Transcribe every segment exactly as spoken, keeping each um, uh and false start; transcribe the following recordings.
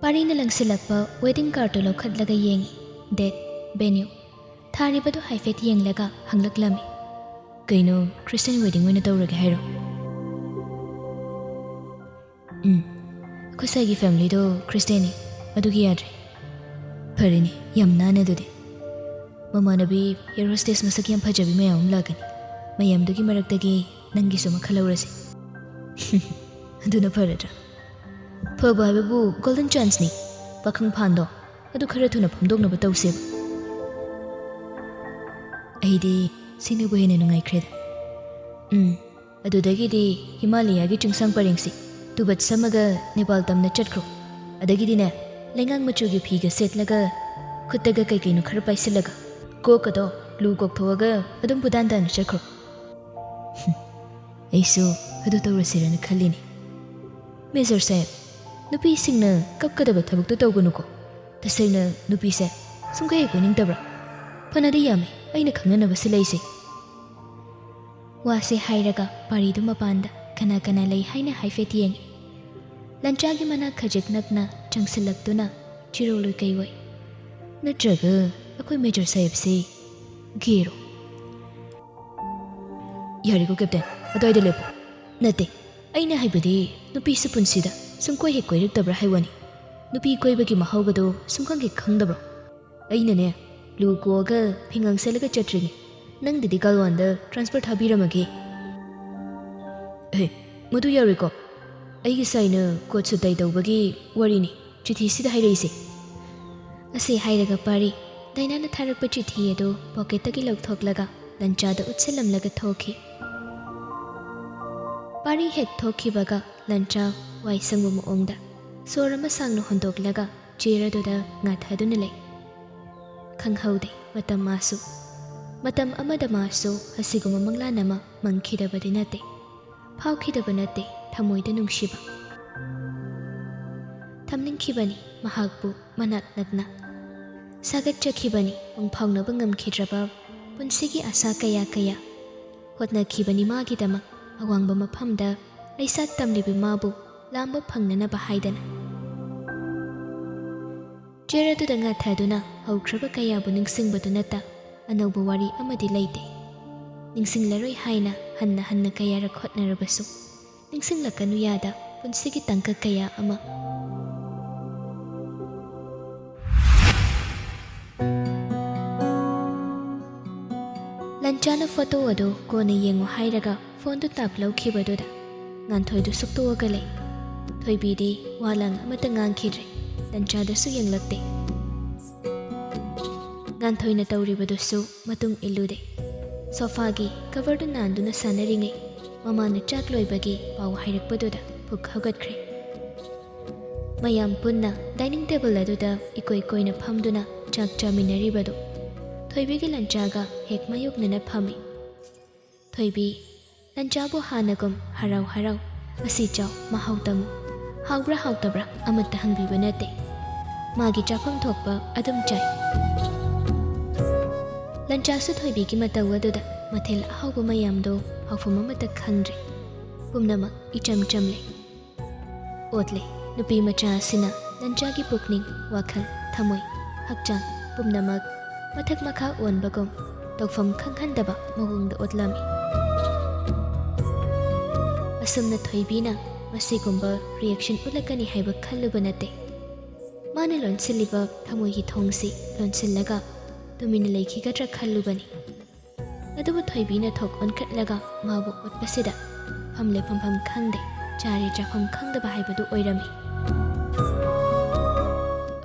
ꯄꯥꯔꯤꯅ ꯂꯪꯁꯤꯜꯂꯛꯄ wedding ꯀꯥꯔꯠꯇꯨ ꯂꯧꯈꯠꯂꯒ ꯌꯦꯡꯉꯤ꯫ ꯗꯦꯠ, ꯚꯦꯅ꯭ꯌꯨ, ꯊꯥꯔꯤꯕꯗꯨ ꯍꯥꯏꯐꯦꯠ ꯌꯦꯡꯂꯒ ꯍꯪꯂꯛꯂꯝꯃꯤ꯫ "ꯀꯩꯅꯣ, ꯈ꯭ꯔꯤꯁꯇꯤꯌꯥꯟ ꯋꯦꯗꯤꯡ ꯑꯣꯏꯅ ꯇꯧꯔꯒꯦ ꯍꯥꯏꯔꯣ?" "ꯎꯝ, ꯑꯩꯈꯣꯏ ꯁꯥꯏꯒꯤ ꯐꯦꯃꯤꯂꯤꯗꯣ ꯈ꯭ꯔꯤꯁꯇꯤꯌꯥꯟꯅꯤ, ꯑꯗꯨꯒꯤ ꯌꯥꯗ꯭ꯔꯦ꯫" "ꯐꯔꯦꯅꯦ, ꯌꯥꯝ ꯅꯥꯟꯅꯦ ꯑꯗꯨꯗꯤ꯫ ꯃꯃꯥꯟꯅꯕꯤ ꯑꯦꯌꯔ ꯍꯣꯁꯇꯦꯁ ꯃꯁꯛ ꯌꯥꯝ ꯐꯖꯕꯤ ꯃꯌꯥꯝ ꯑꯃ ꯂꯥꯛꯀꯅꯤ꯫ ꯃꯌꯥꯝꯗꯨꯒꯤ ꯃꯔꯛꯇꯒꯤ ꯅꯪꯒꯤꯁꯨ ꯑꯃ ꯈꯜꯍꯧꯔꯁꯤ꯫" "ꯑꯗꯨꯅ ꯐꯔꯗ꯭ꯔꯥ? ꯐꯕ ꯍꯥꯏꯕꯕꯨ ꯒꯣꯜꯗꯟ ꯆꯥꯟꯁꯅꯤ꯫ ꯄꯥꯈꯪ ꯐꯥꯟꯗꯣ ꯑꯗꯨ ꯈꯔ ꯊꯨꯅ ꯐꯣꯡꯗꯣꯛꯅꯕ ꯇꯧꯁꯦꯕ꯫" "ꯑꯩꯗꯤ ꯁꯤꯅꯕꯨ ꯍꯦꯟꯅ ꯅꯨꯡꯉꯥꯏꯈ꯭ꯔꯦꯗ꯫" "ꯎꯝ, ꯑꯗꯨꯗꯒꯤꯗꯤ ꯍꯤꯃꯥꯂꯌꯥꯒꯤ ꯆꯤꯡꯁꯥꯡ ꯄꯔꯦꯡꯁꯤ ꯇꯨꯕꯠ ꯁꯝꯃꯒ ꯅꯦꯄꯥꯜ ꯇꯝꯅ ꯆꯠꯈ꯭ꯔꯣ꯫ ꯑꯗꯒꯤꯗꯤꯅꯦ, ꯂꯩꯉꯥꯡ ꯃꯆꯨꯒꯤ ꯐꯤꯒ ꯁꯦꯠꯂꯒ, ꯈꯨꯠꯇꯒ ꯀꯩ ꯀꯩꯅꯣ ꯈꯔ ꯄꯥꯏꯁꯤꯜꯂꯒ, ꯀꯣꯛꯀꯗꯣ ꯂꯨ ꯀꯣꯛꯊꯣꯛꯑꯒ ꯑꯗꯨꯝ ꯄꯨꯗꯥꯟ ꯇꯥꯅ ꯆꯠꯈ꯭ꯔꯣ꯫" "ꯑꯩꯁꯨ ꯑꯗꯨ ꯇꯧꯔꯁꯤꯔꯅ ꯈꯜꯂꯤꯅꯦ꯫" "ꯃꯦꯖꯔ ꯁꯥꯍꯦꯕ, ꯅꯨꯄꯤꯁꯤꯡꯅ ꯀꯞꯀꯗꯕ ꯊꯕꯛꯇꯣ ꯇꯧꯒꯅꯨꯀꯣ꯫ ꯇꯁꯦꯡꯅ ꯅꯨꯄꯤꯁꯦ ꯁꯨꯡꯀꯣꯏ ꯍꯦꯛ ꯀꯣꯏꯅꯤꯡꯗꯕ꯭ꯔꯥ? ꯐꯅꯗꯤ ꯌꯥꯝꯃꯦ ꯑꯩꯅ ꯈꯪꯅꯅꯕꯁꯤ ꯂꯩꯁꯦ꯫" ꯋꯥꯁꯦ ꯍꯥꯏꯔꯒ ꯄꯥꯔꯤꯗꯨ ꯃꯄꯥꯟꯗ ꯀꯅꯥ ꯀꯅꯥ ꯂꯩ ꯍꯥꯏꯅ ꯍꯥꯏꯐꯦꯠ ꯌꯦꯡꯉꯤ꯫ ꯂꯟꯆꯥꯒꯤ ꯃꯅꯥꯛ ꯈꯖꯤꯛ ꯅꯛꯅ ꯆꯪꯁꯤꯜꯂꯛꯇꯨꯅ ꯆꯤꯔꯣꯂꯣꯏ ꯀꯩꯑꯣꯏ꯫ "ꯅꯠꯇ꯭ꯔꯒ ꯑꯩꯈꯣꯏ ꯃꯦꯖꯔ ꯁꯥꯍꯦꯕꯁꯤ ꯒꯦꯔꯣ?" "ꯌꯥꯔꯦꯀꯣ ꯀꯦꯞꯇꯦꯟ, ꯑꯗꯨꯋꯥꯏꯗ ꯂꯦꯞꯄꯣ꯫" "ꯅꯠꯇꯦ, ꯑꯩꯅ ꯍꯥꯏꯕꯗꯤ ꯅꯨꯄꯤꯁꯨ ꯄꯨꯟꯁꯤꯗ ꯁꯨꯡꯀꯣꯏ ꯍꯦꯛ ꯀꯣꯏꯔꯛꯇꯕ꯭ꯔꯥ ꯍꯥꯏ ꯋꯥꯅꯤ꯫ ꯅꯨꯄꯤ ꯀꯣꯏꯕꯒꯤ ꯃꯍꯥꯎꯒꯗꯣ ꯁꯨꯡꯈꯪ ꯍꯦꯛ ꯈꯪꯗꯕ꯭ꯔꯣ? ꯑꯩꯅꯅꯦ, ꯂꯨ ꯀꯣꯛꯑꯒ ꯐꯤꯉꯥꯡ ꯁꯦꯠꯂꯒ ꯆꯠꯇ꯭ꯔꯤꯅꯦ꯫ ꯅꯪꯗꯨꯗꯤ ꯒꯥꯜꯋꯥꯟꯗ ꯇ꯭ꯔꯥꯟꯁꯐꯔ ꯊꯥꯕꯤꯔꯝꯃꯒꯦ꯫" "ꯑꯦ, ꯃꯗꯨ ꯌꯥꯔꯣꯏꯀꯣ꯫ ꯑꯩꯒꯤ ꯁꯥꯏꯅ ꯀꯣꯠ ꯁꯨꯠ ꯇꯥꯏ ꯇꯧꯕꯒꯤ ꯋꯥꯔꯤꯅꯤ ꯆꯤꯊꯤꯁꯤꯗ ꯍꯥꯏꯔꯛꯏꯁꯦ꯫" ꯑꯁꯤ ꯍꯥꯏꯔꯒ ꯄꯥꯔꯤ ꯗꯥꯏꯅꯥꯅ ꯊꯥꯔꯛꯄ ꯆꯤꯊꯤ ꯑꯗꯨ ꯄꯣꯀꯦꯠꯇꯒꯤ ꯂꯧꯊꯣꯛꯂꯒ ꯂꯟꯆꯥꯗ ꯎꯠꯁꯤꯜꯂꯝꯂꯒ ꯊꯣꯛꯈꯤ꯫ ꯄꯥꯔꯤ ꯍꯦꯛ ꯊꯣꯛꯈꯤꯕꯒ ꯂꯟꯆꯥ ꯋꯥꯏ ꯁꯪꯕ ꯃꯑꯣꯡꯗ ꯁꯣꯔ ꯑꯃ ꯁꯥꯡꯅ ꯍꯣꯟꯗꯣꯛꯂꯒ ꯆꯤꯌꯔ ꯑꯗꯨꯗ ꯉꯥꯊꯗꯨꯅ ꯂꯩ꯫ ꯈꯪꯍꯧꯗꯦ ꯃꯇꯝ ꯃꯥꯁꯨ꯫ ꯃꯇꯝ ꯑꯃꯗ ꯃꯥꯁꯨ ꯑꯁꯤꯒꯨꯝꯕ ꯃꯪꯂꯥꯟ ꯑꯃ ꯃꯪꯈꯤꯗꯕꯗꯤ ꯅꯠꯇꯦ꯫ ꯐꯥꯎꯈꯤꯗꯕ ꯅꯠꯇꯦ ꯊꯃꯣꯏꯗ ꯅꯨꯡꯁꯤꯕ꯫ ꯊꯝꯅꯤꯡꯈꯤꯕꯅꯤ ꯃꯍꯥꯛꯄꯨ ꯃꯅꯥꯛ ꯅꯛꯅ꯫ ꯁꯥꯒꯠꯆꯈꯤꯕꯅꯤ ꯃꯪꯐꯥꯎꯅꯕ ꯉꯝꯈꯤꯗ꯭ꯔꯕ ꯄꯨꯟꯁꯤꯒꯤ ꯑꯁꯥ ꯀꯌꯥ ꯀꯌꯥ꯫ ꯍꯣꯠꯅꯈꯤꯕꯅꯤ ꯃꯥꯒꯤꯗꯃꯛ ꯑꯋꯥꯡꯕ ꯃꯐꯝꯗ ꯂꯩꯁꯥ ꯇꯝꯂꯤꯕꯤ ꯃꯥꯕꯨ ꯂꯥꯝꯕ ꯐꯪꯅꯅꯕ ꯍꯥꯏꯗꯅ꯫ ꯆꯤꯌꯔ ꯑꯗꯨꯗ ꯉꯥꯊꯗꯨꯅ ꯍꯧꯈ꯭ꯔꯕ ꯀꯌꯥꯕꯨ ꯅꯤꯡꯁꯤꯡꯕꯗꯨ ꯅꯠꯇ ꯑꯅꯧꯕ ꯋꯥꯔꯤ ꯑꯃꯗꯤ ꯂꯩꯇꯦ꯫ ꯅꯤꯡꯁꯤꯡꯂꯔꯣꯏ ꯍꯥꯏꯅ ꯍꯟꯅ ꯍꯟꯅ ꯀꯌꯥꯔꯛ ꯍꯣꯠꯅꯔꯕꯁꯨ ꯅꯤꯡꯁꯤꯡꯂꯛꯀꯅꯨ ꯌꯥꯗ ꯄꯨꯟꯁꯤꯒꯤ ꯇꯥꯡꯀꯛ ꯀꯌꯥ ꯑꯃ꯫ ꯂꯟꯆꯥꯅ ꯐꯣꯇꯣ ꯑꯗꯨ ꯀꯣꯟꯅ ꯌꯦꯡꯉꯨ ꯍꯥꯏꯔꯒ ꯐꯣꯟꯗꯨ ꯇꯥꯞ ꯂꯧꯈꯤꯕꯗꯨꯗ ꯉꯥꯟꯊꯣꯏꯗꯨ ꯁꯨꯛꯇꯣꯛꯑꯒ ꯂꯩ꯫ ꯊꯣꯏꯕꯤꯗꯤ ꯋꯥ ꯂꯥꯡ ꯑꯃꯠꯇ ꯉꯥꯡꯈꯤꯗ꯭ꯔꯦ꯫ ꯂꯟꯆꯥꯗꯁꯨ ꯌꯦꯡꯂꯛꯇꯦ꯫ ꯉꯥꯟꯊꯣꯏꯅ ꯇꯧꯔꯤꯕꯗꯨꯁꯨ ꯃꯇꯨꯡ ꯏꯜꯂꯨꯗꯦ꯫ ꯁꯣꯐꯥꯒꯤ ꯀꯚꯔꯗꯨ ꯅꯥꯟꯗꯨꯅ ꯁꯥꯟꯅꯔꯤꯉꯩ ꯃꯃꯥꯅ ꯆꯥꯛ ꯂꯣꯏꯕꯒꯤ ꯄꯥꯎ ꯍꯥꯏꯔꯛꯄꯗꯨꯗ ꯄꯨꯛ ꯍꯧꯒꯠꯈ꯭ꯔꯦ꯫ ꯃꯌꯥꯝ ꯄꯨꯟꯅ ꯗꯥꯏꯅꯤꯡ ꯇꯦꯕꯜ ꯑꯗꯨꯗ ꯏꯀꯣꯏ ꯀꯣꯏꯅ ꯐꯝꯗꯨꯅ ꯆꯥꯛ ꯆꯥꯃꯤꯟꯅꯔꯤꯕꯗꯨ ꯊꯣꯏꯕꯤꯒꯤ ꯂꯟꯆꯥꯒ ꯍꯦꯛ ꯃꯥꯌꯣꯛꯅꯅ ꯐꯝꯃꯤ꯫ ꯊꯣꯏꯕꯤ, ꯂꯟꯆꯥꯕꯨ ꯍꯥꯟꯅꯒꯨꯝ ꯍꯔꯥꯎ ꯍꯔꯥꯎ, "ꯑꯁꯤ ꯆꯥꯎ, ꯃꯍꯥꯎ ꯇꯪꯉꯨ꯫ ꯍꯥꯎꯕ꯭ꯔꯥ ꯍꯥꯎꯇꯕ꯭ꯔꯥ ꯑꯃꯠꯇ ꯍꯪꯕꯤꯕ ꯅꯠꯇꯦ꯫ ꯃꯥꯒꯤ ꯆꯥꯐꯝ ꯊꯣꯛꯄ ꯑꯗꯨꯝ ꯆꯥꯏ"꯫ ꯂꯟꯆꯥꯁꯨ ꯊꯣꯏꯕꯤꯒꯤ ꯃꯇꯧ ꯑꯗꯨꯗ ꯃꯊꯦꯜ ꯑꯍꯥꯎꯕ ꯃꯌꯥꯝꯗꯣ ꯍꯥꯎꯐꯝ ꯑꯃꯠꯇ ꯈꯪꯗ꯭ꯔꯦ꯫ ꯄꯨꯝꯅꯃꯛ ꯏꯆꯝ ꯆꯝꯂꯦ꯫ ꯑꯣꯠꯂꯦ꯫ ꯅꯨꯄꯤ ꯃꯆꯥ ꯑꯁꯤꯅ ꯂꯟꯆꯥꯒꯤ ꯄꯨꯛꯅꯤꯡ, ꯋꯥꯈꯜ, ꯊꯃꯣꯏ, ꯍꯛꯆꯥꯡ ꯄꯨꯝꯅꯃꯛ ꯃꯊꯛ ꯃꯈꯥ ꯑꯣꯟꯕꯒꯨꯝ ꯇꯧꯐꯝ ꯈꯪꯍꯟꯗꯕ ꯃꯑꯣꯡꯗ ꯑꯣꯠꯂꯝꯃꯤ꯫ ꯑꯁꯨꯝꯅ ꯊꯣꯏꯕꯤꯅ ꯃꯁꯤꯒꯨꯝꯕ ꯔꯤꯌꯦꯛꯁꯟ ꯎꯠꯂꯛꯀꯅꯤ ꯍꯥꯏꯕ ꯈꯜꯂꯨꯕ ꯅꯠꯇꯦ꯫ ꯃꯥꯅ ꯂꯣꯟꯁꯤꯜꯂꯤꯕ ꯊꯃꯣꯏꯒꯤ ꯊꯣꯡꯁꯤ ꯂꯣꯟꯁꯤꯜꯂꯒ ꯇꯨꯃꯤꯟꯅ ꯂꯩꯈꯤꯒꯗ꯭ꯔꯥ ꯈꯜꯂꯨꯕꯅꯤ꯫ ꯑꯗꯨꯕꯨ ꯊꯣꯏꯕꯤꯅ ꯊꯣꯛ ꯑꯣꯟꯈꯠꯂꯒ ꯃꯥꯕꯨ ꯑꯣꯠꯄꯁꯤꯗ ꯐꯝꯂꯦ ꯐꯝꯐꯝ ꯈꯪꯗꯦ, ꯆꯥꯔꯦ ꯆꯥꯐꯝ ꯈꯪꯗꯕ ꯍꯥꯏꯕꯗꯨ ꯑꯣꯏꯔꯝꯃꯤ꯫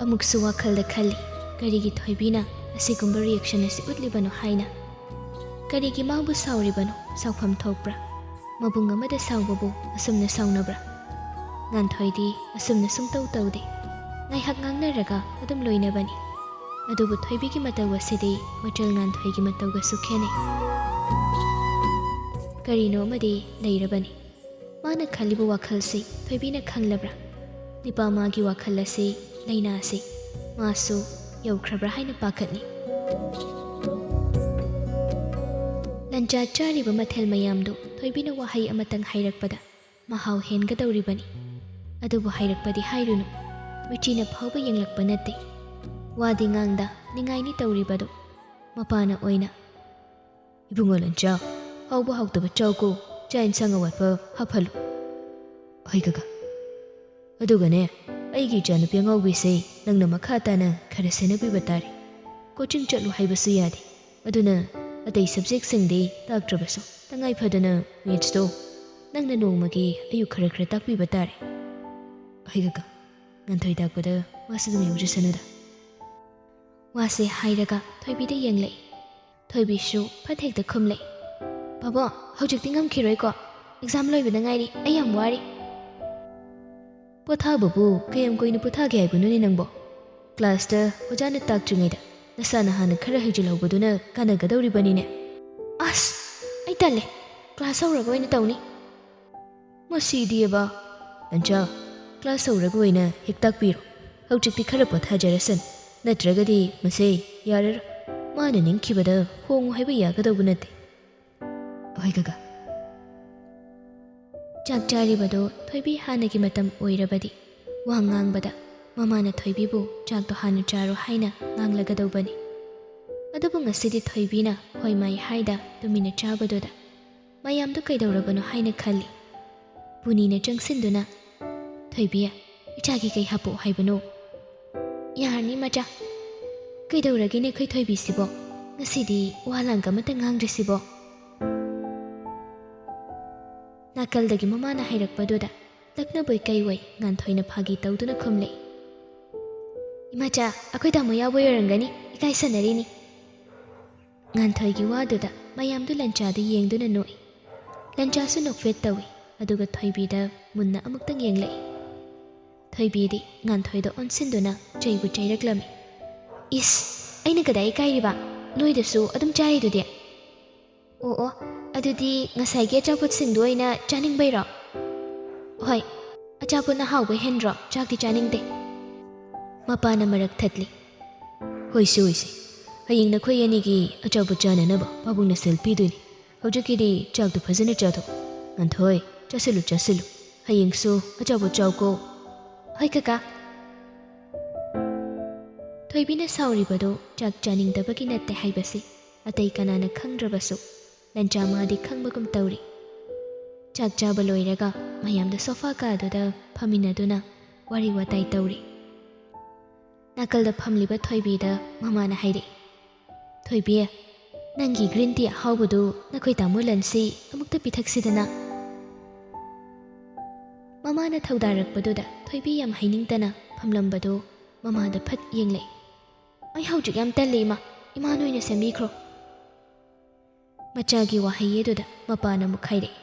ꯑꯃꯨꯛꯁꯨ ꯋꯥꯈꯜꯗ ꯈꯜꯂꯤ, ꯀꯔꯤꯒꯤ ꯊꯣꯏꯕꯤꯅ ꯑꯁꯤꯒꯨꯝꯕ ꯔꯤꯌꯦꯛꯁꯟ ꯑꯁꯤ ꯎꯠꯂꯤꯕꯅꯣ ꯍꯥꯏꯅ꯫ ꯀꯔꯤꯒꯤ ꯃꯥꯕꯨ ꯁꯥꯎꯔꯤꯕꯅꯣ? ꯁꯥꯎꯐꯝ ꯊꯣꯛꯄ꯭ꯔꯥ? ꯃꯕꯨꯡ ꯑꯃꯗ ꯁꯥꯎꯕꯕꯨ ꯑꯁꯨꯝꯅ ꯁꯥꯎꯅꯕ꯭ꯔꯥ? ꯉꯥꯟꯊꯣꯏꯗꯤ ꯑꯁꯨꯝꯅ ꯁꯨꯡꯇꯧ ꯇꯧꯗꯦ꯫ ꯉꯥꯏꯍꯥꯛ ꯉꯥꯡꯅꯔꯒ ꯑꯗꯨꯝ ꯂꯣꯏꯅꯕꯅꯤ꯫ ꯑꯗꯨꯕꯨ ꯊꯣꯏꯕꯤꯒꯤ ꯃꯇꯧ ꯑꯁꯤꯗꯤ ꯃꯆꯜ ꯉꯥꯟꯊꯣꯏꯒꯤ ꯃꯇꯧꯒꯁꯨ ꯈꯦꯠꯅꯩ꯫ ꯀꯔꯤꯅꯣ ꯑꯃꯗꯤ ꯂꯩꯔꯕꯅꯤ꯫ ꯃꯥꯅ ꯈꯜꯂꯤꯕ ꯋꯥꯈꯜꯁꯤ ꯊꯣꯏꯕꯤꯅ ꯈꯪꯂꯕ꯭ꯔꯥ? ꯅꯤꯄꯥ ꯃꯥꯒꯤ ꯋꯥꯈꯜ ꯑꯁꯤ, ꯂꯥꯏꯅꯥ ꯑꯁꯤ ꯃꯥꯁꯨ ꯌꯧꯈ꯭ꯔꯕ꯭ꯔꯥ ꯍꯥꯏꯅ ꯄꯥꯈꯠꯂꯤ꯫ ꯂꯟꯆꯥ ꯆꯥꯔꯤꯕ ꯃꯊꯦꯜ ꯃꯌꯥꯝꯗꯨ ꯊꯣꯏꯕꯤꯅ ꯋꯥꯍꯩ ꯑꯃꯇꯪ ꯍꯥꯏꯔꯛꯄꯗ ꯃꯍꯥꯎ ꯍꯦꯟꯒꯗꯧꯔꯤꯕꯅꯤ꯫ ꯑꯗꯨꯕꯨ ꯍꯥꯏꯔꯛꯄꯗꯤ ꯍꯥꯏꯔꯨꯅꯨ, ꯃꯤꯆꯤꯅ ꯐꯥꯎꯕ ꯌꯦꯡꯂꯛꯄ ꯅꯠꯇꯦ꯫ ꯋꯥꯗꯤ ꯉꯥꯡꯗ ꯅꯤꯡꯉꯥꯏꯅꯤ ꯇꯧꯔꯤꯕꯗꯨ꯫ ꯃꯄꯥꯅ ꯑꯣꯏꯅ, "ꯏꯕꯨꯡꯉꯣ ꯂꯟꯆꯥ, ꯍꯥꯎꯕ ꯍꯥꯎꯇꯕ ꯆꯥꯎꯀꯣ, ꯆꯥꯛ ꯏꯟꯁꯥꯡ ꯑꯋꯥꯠꯄ ꯍꯥꯞꯍꯜꯂꯨ꯫" "ꯍꯣꯏ ꯀꯀꯥ꯫ ꯑꯗꯨꯒꯅꯦ, ꯑꯩꯒꯤ ꯏꯆꯥꯅꯨꯄꯤ ꯑꯉꯥꯎꯕꯤꯁꯦ ꯅꯪꯅ ꯃꯈꯥ ꯇꯥꯅ ꯈꯔ ꯁꯦꯟꯅꯕꯤꯕ ꯇꯥꯔꯦ꯫ ꯀꯣꯆꯤꯡ ꯆꯠꯂꯨ ꯍꯥꯏꯕꯁꯨ ꯌꯥꯗꯦ꯫ ꯑꯗꯨꯅ ꯑꯇꯩ ꯁꯕꯖꯦꯛꯁꯤꯡꯗꯤ ꯇꯥꯛꯇ꯭ꯔꯕꯁꯨ, ꯇꯉꯥꯏ ꯐꯗꯅ ꯃꯦꯠꯁꯇꯣ ꯅꯪꯅ ꯅꯣꯡꯃꯒꯤ ꯑꯌꯨꯛ ꯈꯔ ꯈꯔ ꯇꯥꯛꯄꯤꯕ ꯇꯥꯔꯦ꯫" "ꯍꯣꯏ ꯀꯀꯥ꯫" ꯉꯟꯊꯣꯏ ꯇꯥꯛꯄꯗ ꯃꯥꯁꯨ ꯑꯗꯨꯝ ꯌꯥꯎꯖꯁꯅꯨꯗ꯫ ꯋꯥꯁꯦ ꯍꯥꯏꯔꯒ ꯊꯣꯏꯕꯤꯗ ꯌꯦꯡꯂꯛꯏ꯫ ꯊꯣꯏꯕꯤꯁꯨ ꯐꯠ ꯍꯦꯛꯇ ꯈꯨꯝꯂꯛꯏ, "ꯄꯥꯕꯣ, ꯍꯧꯖꯤꯛꯇꯤ ꯉꯝꯈꯤꯔꯣꯏꯀꯣ꯫ ꯑꯦꯛꯖꯥꯝ ꯂꯣꯏꯕꯗ ꯉꯥꯏꯔꯤ, ꯑꯩ ꯌꯥꯝ ꯋꯥꯔꯤ꯫" "ꯄꯣꯊꯥꯕꯕꯨ ꯀꯌꯥꯝ ꯀꯨꯏꯅ ꯄꯣꯊꯥꯒꯦ ꯍꯥꯏꯕꯅꯣꯅꯦ ꯅꯪꯕꯣ? ꯀ꯭ꯂꯥꯁꯇ ꯑꯣꯖꯥꯅ ꯇꯥꯛꯇ꯭ꯔꯤꯉꯩꯗ ꯅꯁꯥꯅ ꯍꯥꯟꯅ ꯈꯔ ꯍꯩꯖꯤꯜꯍꯧꯕꯗꯨꯅ ꯀꯥꯟꯅꯒꯗꯧꯔꯤꯕꯅꯤꯅꯦ꯫" "ꯑꯁ, ꯑꯩ ꯇꯜꯂꯦ꯫ ꯀ꯭ꯂꯥꯁ ꯍꯧꯔꯒ ꯑꯣꯏꯅ ꯇꯧꯅꯤ꯫" "ꯃꯁꯤꯗꯤꯕ꯫" "ꯂꯟꯆꯥ, ꯀ꯭ꯂꯥꯁ ꯍꯧꯔꯒ ꯑꯣꯏꯅ ꯍꯦꯛ ꯇꯥꯛꯄꯤꯔꯣ꯫ ꯍꯧꯖꯤꯛꯇꯤ ꯈꯔ ꯄꯣꯊꯥꯖꯔꯁꯅꯨ꯫ ꯅꯠꯇ꯭ꯔꯒꯗꯤ ꯃꯁꯦ ꯌꯥꯔꯔꯣꯏ꯫ ꯃꯥꯅ ꯅꯤꯡꯈꯤꯕꯗ ꯍꯣꯡꯉꯨ ꯍꯥꯏꯕ ꯌꯥꯒꯗꯧꯕ ꯅꯠꯇꯦ꯫" "ꯍꯣꯏ ꯀꯀꯥ꯫" ꯆꯥꯛ ꯆꯥꯔꯤꯕꯗꯨ ꯊꯣꯏꯕꯤ ꯍꯥꯟꯅꯒꯤ ꯃꯇꯝ ꯑꯣꯏꯔꯕꯗꯤ ꯋꯥ ꯉꯥꯡꯕꯗ ꯃꯃꯥꯅ ꯊꯣꯏꯕꯤꯕꯨ ꯆꯥꯛꯇꯣ ꯍꯥꯟꯅ ꯆꯥꯔꯣ ꯍꯥꯏꯅ ꯉꯥꯡꯂꯒꯗꯧꯕꯅꯤ꯫ ꯑꯗꯨꯕꯨ ꯉꯁꯤꯗꯤ ꯊꯣꯏꯕꯤꯅ ꯍꯣꯏ ꯃꯥꯏ ꯍꯥꯏꯗ ꯇꯨꯃꯤꯟꯅ ꯆꯥꯕꯗꯨꯗ ꯃꯌꯥꯝꯗꯨ ꯀꯩꯗꯧꯔꯕꯅꯣ ꯍꯥꯏꯅ ꯈꯜꯂꯤ꯫ ꯄꯨꯅꯤꯅ ꯆꯪꯁꯤꯟꯗꯨꯅ, "ꯊꯣꯏꯕꯤ, ꯏꯆꯥꯒꯤ ꯀꯩ ꯍꯥꯞꯄꯛꯑꯣ ꯍꯥꯏꯕꯅꯣ?" "ꯌꯥꯔꯅꯤ ꯃꯆꯥ꯫ ꯀꯩꯗꯧꯔꯒꯦꯅꯦ ꯑꯩꯈꯣꯏ ꯊꯣꯏꯕꯤꯁꯤꯕꯣ? ꯉꯁꯤꯗꯤ ꯋꯥ ꯂꯥꯡꯒ ꯑꯃꯠꯇ ꯉꯥꯡꯗ꯭ꯔꯤꯁꯤꯕꯣ?" ꯅꯥꯀꯜꯗꯒꯤ ꯃꯃꯥꯅ ꯍꯥꯏꯔꯛꯄꯗꯨꯗ ꯂꯛꯅꯕꯣꯏ ꯀꯩꯑꯣꯏ ꯉꯥꯟꯊꯣꯏꯅ ꯐꯥꯒꯤ ꯇꯧꯗꯨꯅ ꯈꯨꯝꯂꯛꯏ, "ꯏꯃꯥꯆꯥ, ꯑꯩꯈꯣꯏ ꯇꯥꯃꯣ ꯌꯥꯎꯕꯩ ꯑꯣꯏꯔꯝꯒꯅꯤ, ꯏꯀꯥꯏꯁꯟꯅꯔꯤꯅꯤ꯫" ꯉꯥꯟꯊꯣꯏꯒꯤ ꯋꯥꯗꯨꯗ ꯃꯌꯥꯝꯗꯨ ꯂꯟꯆꯥꯗ ꯌꯦꯡꯗꯨꯅ ꯅꯣꯛꯏ꯫ ꯂꯟꯆꯥꯁꯨ ꯅꯣꯛꯐꯦꯠ ꯇꯧꯏ, ꯑꯗꯨꯒ ꯊꯣꯏꯕꯤꯗ ꯃꯨꯟꯅ ꯑꯃꯨꯛꯇꯪ ꯌꯦꯡꯂꯛꯏ꯫ ꯊꯣꯏꯕꯤꯗꯤ ꯉꯥꯟꯊꯣꯏꯗ ꯑꯣꯟꯁꯤꯟꯗꯨꯅ ꯆꯩꯕꯨ ꯆꯩꯔꯛꯂꯝꯃꯤ꯫ "ꯏꯁ, ꯑꯩꯅ ꯀꯗꯥꯏ ꯏꯀꯥꯏꯔꯤꯕ? ꯅꯣꯏꯗꯁꯨ ꯑꯗꯨꯝ ꯆꯥꯔꯤꯗꯨꯗꯤ꯫" "ꯑꯣ ꯑꯣ, ꯑꯗꯨꯗꯤ ꯉꯁꯥꯏꯒꯤ ꯑꯆꯥꯄꯣꯠꯁꯤꯡꯗꯨ ꯑꯣꯏꯅ ꯆꯥꯅꯤꯡꯕꯩꯔꯣ?" "ꯍꯣꯏ, ꯑꯆꯥꯄꯣꯠꯅ ꯍꯥꯎꯕ ꯍꯦꯟꯗ꯭ꯔꯣ? ꯆꯥꯛꯇꯤ ꯆꯥꯅꯤꯡꯗꯦ꯫" ꯃꯄꯥꯅ ꯃꯔꯛ ꯊꯠꯂꯤ꯫ "ꯍꯣꯏꯁꯦ, ꯍꯣꯏꯁꯦ, ꯍꯌꯦꯡ ꯅꯈꯣꯏ ꯑꯅꯤꯒꯤ ꯑꯆꯥꯄꯣꯠ ꯆꯥꯅꯅꯕ ꯄꯥꯕꯨꯡꯅ ꯁꯦꯜ ꯄꯤꯗꯣꯏꯅꯤ꯫ ꯍꯧꯖꯤꯛꯀꯤꯗꯤ ꯆꯥꯛꯇꯨ ꯐꯖꯅ ꯆꯥꯊꯣꯛ꯫ ꯉꯥꯟꯊꯣꯏ, ꯆꯥꯁꯤꯜꯂꯨ, ꯆꯥꯁꯤꯜꯂꯨ꯫ ꯍꯌꯦꯡꯁꯨ ꯑꯆꯥꯄꯣꯠ ꯆꯥꯎꯀꯣ꯫" "ꯍꯣꯏ ꯀꯀꯥ꯫" ꯊꯣꯏꯕꯤꯅ ꯁꯥꯎꯔꯤꯕꯗꯨ ꯆꯥꯛ ꯆꯥꯅꯤꯡꯗꯕꯒꯤ ꯅꯠꯇꯦ ꯍꯥꯏꯕꯁꯤ ꯑꯇꯩ ꯀꯅꯥꯅ ꯈꯪꯗ꯭ꯔꯕꯁꯨ ꯂꯟꯆꯥ ꯃꯥꯗꯤ ꯈꯪꯕꯒꯨꯝ ꯇꯧꯔꯤ꯫ ꯆꯥꯛ ꯆꯥꯕ ꯂꯣꯏꯔꯒ ꯃꯌꯥꯝꯗ ꯁꯣꯐꯥ ꯀꯥꯗꯨꯗ ꯐꯝꯃꯤꯟꯅꯗꯨꯅ ꯋꯥꯔꯤ ꯋꯥꯇꯥꯏ ꯇꯧꯔꯤ꯫ ꯅꯥꯀꯜꯗ ꯐꯝꯂꯤꯕ ꯊꯣꯏꯕꯤꯗ ꯃꯃꯥꯅ ꯍꯥꯏꯔꯛꯏ, "ꯊꯣꯏꯕꯤ, ꯅꯪꯒꯤ ꯒ꯭ꯔꯤꯟ ꯇꯤ ꯑꯍꯥꯎꯕꯗꯨ ꯅꯈꯣꯏ ꯇꯥꯃꯣ ꯂꯟꯁꯤ ꯑꯃꯨꯛꯇ ꯄꯤꯊꯛꯁꯤꯗꯅ?" ꯃꯃꯥꯅ ꯊꯧꯗꯥꯔꯛꯄꯗꯨꯗ ꯊꯣꯏꯕꯤ ꯌꯥꯝ ꯍꯩꯅꯤꯡꯇꯅ ꯐꯝꯂꯝꯕꯗꯨ ꯃꯃꯥꯗ ꯐꯠ ꯌꯦꯡꯂꯛꯏ꯫ "ꯑꯩ ꯍꯧꯖꯤꯛ ꯌꯥꯝ ꯇꯜꯂꯤ, ꯏꯃꯥ꯫ ꯏꯃꯥꯅ ꯑꯣꯏꯅ ꯁꯦꯝꯕꯤꯈ꯭ꯔꯣ꯫" ꯃꯆꯥꯒꯤ ꯋꯥꯍꯩ ꯑꯗꯨꯗ ꯃꯄꯥꯅ ꯑꯃꯨꯛ ꯍꯥꯏꯔꯛꯏ,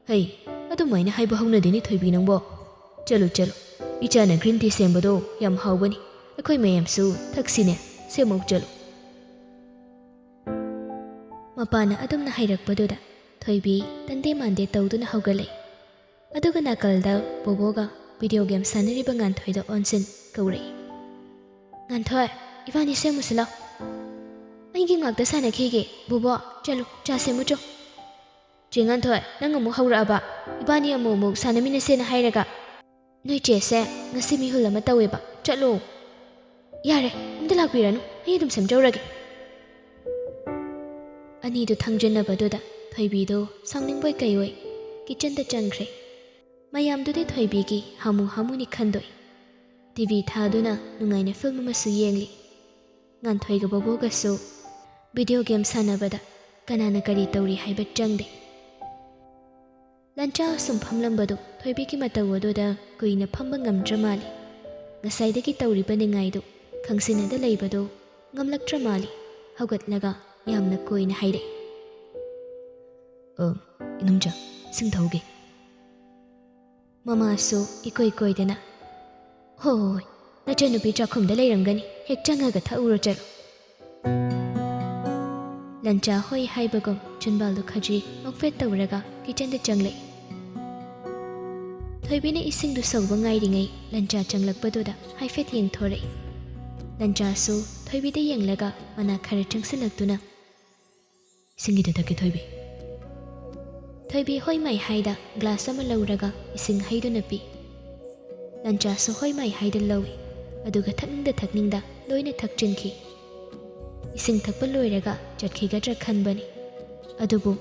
"ꯍꯩ, ꯑꯗꯨꯃꯥꯏꯅ ꯍꯥꯏꯕ ꯍꯧꯅꯗꯦꯅꯦ ꯊꯣꯏꯕꯤ ꯅꯪꯕꯣ꯫ ꯆꯠꯂꯨ, ꯆꯠꯂꯨ, ꯏꯆꯥꯅ ꯒ꯭ꯔꯤꯟ ꯇꯤ ꯁꯦꯝꯕꯗꯣ ꯌꯥꯝ ꯍꯥꯎꯕꯅꯤ, ꯑꯩꯈꯣꯏ ꯃꯌꯥꯝꯁꯨ ꯊꯛꯁꯤꯅꯦ, ꯁꯦꯝꯃꯧ ꯆꯠꯂꯨ꯫" ꯃꯄꯥꯅ ꯑꯗꯨꯝꯅ ꯍꯥꯏꯔꯛꯄꯗꯨꯗ ꯊꯣꯏꯕꯤ ꯇꯟꯗꯦ ꯃꯥꯟꯗꯦ ꯇꯧꯗꯨꯅ ꯍꯧꯒꯠꯂꯛꯏ꯫ ꯑꯗꯨꯒ ꯅꯥꯀꯜꯗ ꯕꯣꯕꯣꯒ ꯚꯤꯗꯤꯑꯣ ꯒꯦꯝ ꯁꯥꯟꯅꯔꯤꯕ ꯉꯥꯟꯊꯣꯏꯗ ꯑꯣꯟꯁꯤꯟ ꯀꯧꯔꯛꯏ꯫ "ꯉꯥꯟꯊꯣꯏ, ꯏꯕꯥꯅꯤ ꯁꯦꯝꯃꯨꯁꯤ ꯂꯥꯎ꯫" "ꯑꯩꯒꯤ ꯉꯥꯛꯇ ꯁꯥꯟꯅꯈꯤꯒꯦ꯫ ꯕꯣꯕꯣ, ꯆꯠꯂꯨ, ꯆꯥ ꯁꯦꯝꯃꯨ ꯆꯣ꯫" "ꯆꯦ ꯉꯥꯟꯊꯣꯏ, ꯅꯪ ꯑꯃꯨꯛ ꯍꯧꯔꯛꯑꯕ? ꯏꯕꯥꯅꯤ ꯑꯃꯨꯛ ꯑꯃꯨꯛ ꯁꯥꯟꯅꯃꯤꯟꯅꯁꯦꯅ ꯍꯥꯏꯔꯒ?" "ꯅꯣꯏ ꯆꯦꯁꯦ ꯉꯁꯤ ꯃꯤꯍꯨꯜ ꯑꯃ ꯇꯧꯋꯦꯕ꯫ ꯆꯠꯂꯣ꯫" "ꯌꯥꯔꯦ, ꯑꯝꯇ ꯂꯥꯛꯄꯤꯔꯅꯨ, ꯑꯩ ꯑꯗꯨꯝ ꯁꯦꯝꯖꯧꯔꯒꯦ꯫" ꯑꯅꯤꯗꯨ ꯊꯪꯖꯤꯟꯅꯕꯗꯨꯗ ꯊꯣꯏꯕꯤꯗꯨ ꯁꯥꯎꯅꯤꯡꯕꯣꯏ ꯀꯩꯑꯣꯏ ꯀꯤꯠꯆꯟꯗ ꯆꯪꯈ꯭ꯔꯦ꯫ ꯃꯌꯥꯝꯗꯨꯗꯤ ꯊꯣꯏꯕꯤꯒꯤ ꯍꯥꯃꯨ ꯍꯥꯃꯨꯅꯤ ꯈꯟꯗꯣꯛꯏ꯫ ꯇꯤ ꯚꯤ ꯊꯥꯗꯨꯅ ꯅꯨꯡꯉꯥꯏꯅ ꯐꯤꯜꯝ ꯑꯃꯁꯨ ꯌꯦꯡꯂꯤ꯫ ꯉꯥꯟꯊꯣꯏꯒ ꯕꯣꯕꯣꯒꯁꯨ ꯚꯤꯗꯤꯑꯣ ꯒꯦꯝ ꯁꯥꯟꯅꯕꯗ ꯀꯅꯥꯅ ꯀꯔꯤ ꯇꯧꯔꯤ ꯍꯥꯏꯕ ꯆꯪꯗꯦ꯫ ꯂꯟꯆꯥ ꯑꯁꯨꯝ ꯐꯝꯂꯝꯕꯗꯨ ꯊꯣꯏꯕꯤꯒꯤ ꯃꯇꯧ ꯑꯗꯨꯗ ꯀꯨꯏꯅ ꯐꯝꯕ ꯉꯝꯗ꯭ꯔ ꯃꯥꯜꯂꯤ꯫ ꯉꯁꯥꯏꯗꯒꯤ ꯇꯧꯔꯤꯕ ꯅꯤꯡꯉꯥꯏꯗꯨ ꯈꯪꯁꯤꯟꯅꯗ ꯂꯩꯕꯗꯨ ꯉꯝꯂꯛꯇ꯭ꯔ ꯃꯥꯜꯂꯤ꯫ ꯍꯧꯒꯠꯂꯒ ꯌꯥꯝꯅ ꯀꯣꯏꯅ ꯍꯥꯏꯔꯛꯏ, "ꯑ, ꯏꯅꯨꯝꯆꯥ, ꯏꯁꯤꯡ ꯊꯛꯎꯒꯦ꯫" ꯃꯃꯥꯁꯨ ꯏꯀꯣꯏ ꯀꯣꯏꯗꯅ, "ꯍꯣꯏ, ꯍꯣꯏ, ꯍꯣꯏ, ꯅꯆꯟꯅꯨꯄꯤ ꯆꯥꯛꯈꯨꯝꯗ ꯂꯩꯔꯝꯒꯅꯤ, ꯍꯦꯛ ꯆꯪꯉꯒ ꯊꯛꯎꯔꯣ ꯆꯠꯂꯣ꯫" ꯂꯟꯆꯥ ꯍꯣꯏ ꯍꯥꯏꯕꯒꯨꯝ ꯆꯤꯟꯕꯥꯜꯗꯨ ꯈꯖꯤ ꯅꯣꯛꯐꯦꯠ ꯇꯧꯔꯒ ꯀꯤꯠꯆꯟꯗ ꯆꯪꯂꯛꯏ꯫ ꯊꯣꯏꯕꯤꯅ ꯏꯁꯤꯡꯗꯨ ꯁꯧꯕ ꯉꯥꯏꯔꯤꯉꯩ ꯂꯟꯆꯥ ꯆꯪꯂꯛꯄꯗꯨꯗ ꯍꯥꯏꯐꯦꯠ ꯌꯦꯡꯊꯣꯔꯛꯏ꯫ ꯂꯟꯆꯥꯁꯨ ꯊꯣꯏꯕꯤꯗ ꯌꯦꯡꯂꯒ ꯃꯅꯥ ꯈꯔ ꯆꯪꯁꯤꯜꯂꯛꯇꯨꯅ, "ꯏꯁꯤꯡꯒꯤꯗ ꯊꯛꯀꯦ ꯊꯣꯏꯕꯤ꯫" ꯊꯣꯏꯕꯤ ꯍꯣꯏ ꯃꯥꯏ ꯍꯥꯏꯗ ꯒ꯭ꯂꯥꯁ ꯑꯃ ꯂꯧꯔꯒ ꯏꯁꯤꯡ ꯍꯩꯗꯨꯅ ꯄꯤ꯫ ꯂꯟꯆꯥꯁꯨ ꯍꯣꯏ ꯃꯥꯏ ꯍꯥꯏꯗ ꯂꯧꯏ, ꯑꯗꯨꯒ ꯊꯛꯅꯤꯡꯗ ꯊꯛꯅꯤꯡꯗ ꯂꯣꯏꯅ ꯊꯛꯆꯤꯟꯈꯤ꯫ ꯏꯁꯤꯡ ꯊꯛꯄ ꯂꯣꯏꯔꯒ ꯆꯠꯈꯤꯒꯗ꯭ꯔꯥ ꯈꯟꯕꯅꯤ꯫ ꯑꯗꯨꯕꯨ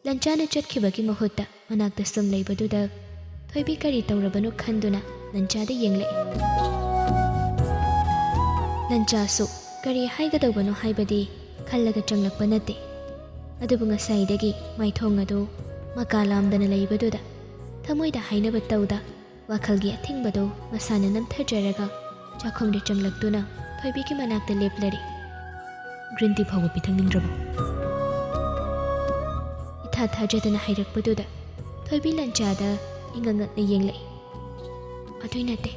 ꯂꯟꯆꯥꯅ ꯆꯠꯈꯤꯕꯒꯤ ꯃꯍꯨꯠꯇ ꯃꯅꯥꯛꯇ ꯁꯨꯝ ꯂꯩꯕꯗꯨꯗ ꯊꯣꯏꯕꯤ ꯀꯔꯤ ꯇꯧꯔꯕꯅꯣ ꯈꯟꯗꯨꯅ ꯂꯟꯆꯥꯗ ꯌꯦꯡꯂꯛꯏ꯫ ꯂꯟꯆꯥꯁꯨ ꯀꯔꯤ ꯍꯥꯏꯒꯗꯧꯕꯅꯣ ꯍꯥꯏꯕꯗꯤ ꯈꯜꯂꯒ ꯆꯪꯂꯛꯄ ꯅꯠꯇꯦ꯫ ꯑꯗꯨꯕꯨ ꯉꯁꯥꯏꯗꯒꯤ ꯃꯥꯏꯊꯣꯡ ꯑꯗꯨ ꯃꯀꯥ ꯂꯥꯝꯗꯅ ꯂꯩꯕꯗꯨꯗ ꯊꯃꯣꯏꯗ ꯍꯥꯏꯅꯕ ꯇꯧꯗ ꯋꯥꯈꯜꯒꯤ ꯑꯊꯤꯡꯕꯗꯨ ꯃꯁꯥꯅ ꯅꯝꯊꯖꯔꯒ ꯆꯥꯛꯈꯨꯝꯗ ꯆꯪꯂꯛꯇꯨꯅ ꯊꯣꯏꯕꯤꯒꯤ ꯃꯅꯥꯛꯇ ꯂꯦꯞꯂꯔꯦ꯫ "Green tea ꯐꯥꯎꯕ ꯄꯤꯊꯛꯅꯤꯡꯗ꯭ꯔꯕꯣ?" ꯏꯊꯥ ꯊꯥꯖꯗꯅ ꯍꯥꯏꯔꯛꯄꯗꯨꯗ ꯊꯣꯏꯕꯤ ꯂꯟꯆꯥꯗ ꯏꯉꯛ ꯉꯛꯅ ꯌꯦꯡꯂꯛꯏ꯫ "ꯑꯗꯨꯏ ꯅꯠꯇꯦ꯫"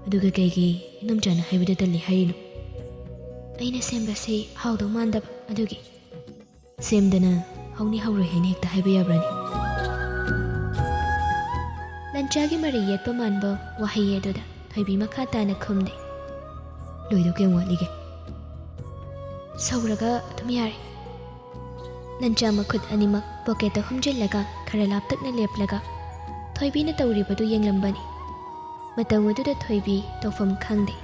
"ꯑꯗꯨꯒ ꯀꯩꯒꯤ ꯏꯅꯝꯆꯥꯅ ꯍꯥꯏꯕꯗ ꯇꯜꯂꯤ ꯍꯥꯏꯔꯤꯅꯣ?" "ꯑꯩꯅ ꯁꯦꯝꯕꯁꯤ ꯍꯥꯎꯗꯧ ꯃꯥꯟꯗꯕ, ꯑꯗꯨꯒꯤ꯫" "ꯁꯦꯝꯗꯅ ꯍꯧꯅꯤ ꯍꯧꯔꯣꯏ ꯍꯥꯏꯅ ꯍꯦꯛꯇ ꯍꯥꯏꯕ ꯌꯥꯕ꯭ꯔꯥꯅꯦ?" ꯂꯟꯆꯥꯒꯤ ꯃꯔꯩ ꯌꯦꯠꯄ ꯃꯥꯟꯕ ꯋꯥꯍꯩ ꯑꯗꯨꯗ ꯊꯣꯏꯕꯤ ꯃꯈꯥ ꯇꯥꯅ ꯈꯨꯝꯗꯦ꯫ "ꯂꯣꯏꯗꯧ ꯀꯌꯥꯝ ꯋꯥꯠꯂꯤꯒꯦ?" "ꯁꯧꯔꯒ ꯑꯗꯨꯝ ꯌꯥꯔꯦ꯫" ꯂꯟꯆꯥ ꯃꯈꯨꯠ ꯑꯅꯤꯃꯛ ꯄꯣꯀꯦꯠꯇ ꯍꯨꯝꯖꯤꯜꯂꯒ ꯈꯔ ꯂꯥꯞꯇꯛꯅ ꯂꯦꯞꯂꯒ ꯊꯣꯏꯕꯤꯅ ꯇꯧꯔꯤꯕꯗꯨ ꯌꯦꯡꯂꯝꯕꯅꯤ꯫ ꯃꯇꯧ ꯑꯗꯨꯗ ꯊꯣꯏꯕꯤ ꯇꯧꯐꯝ ꯈꯪꯗꯦ꯫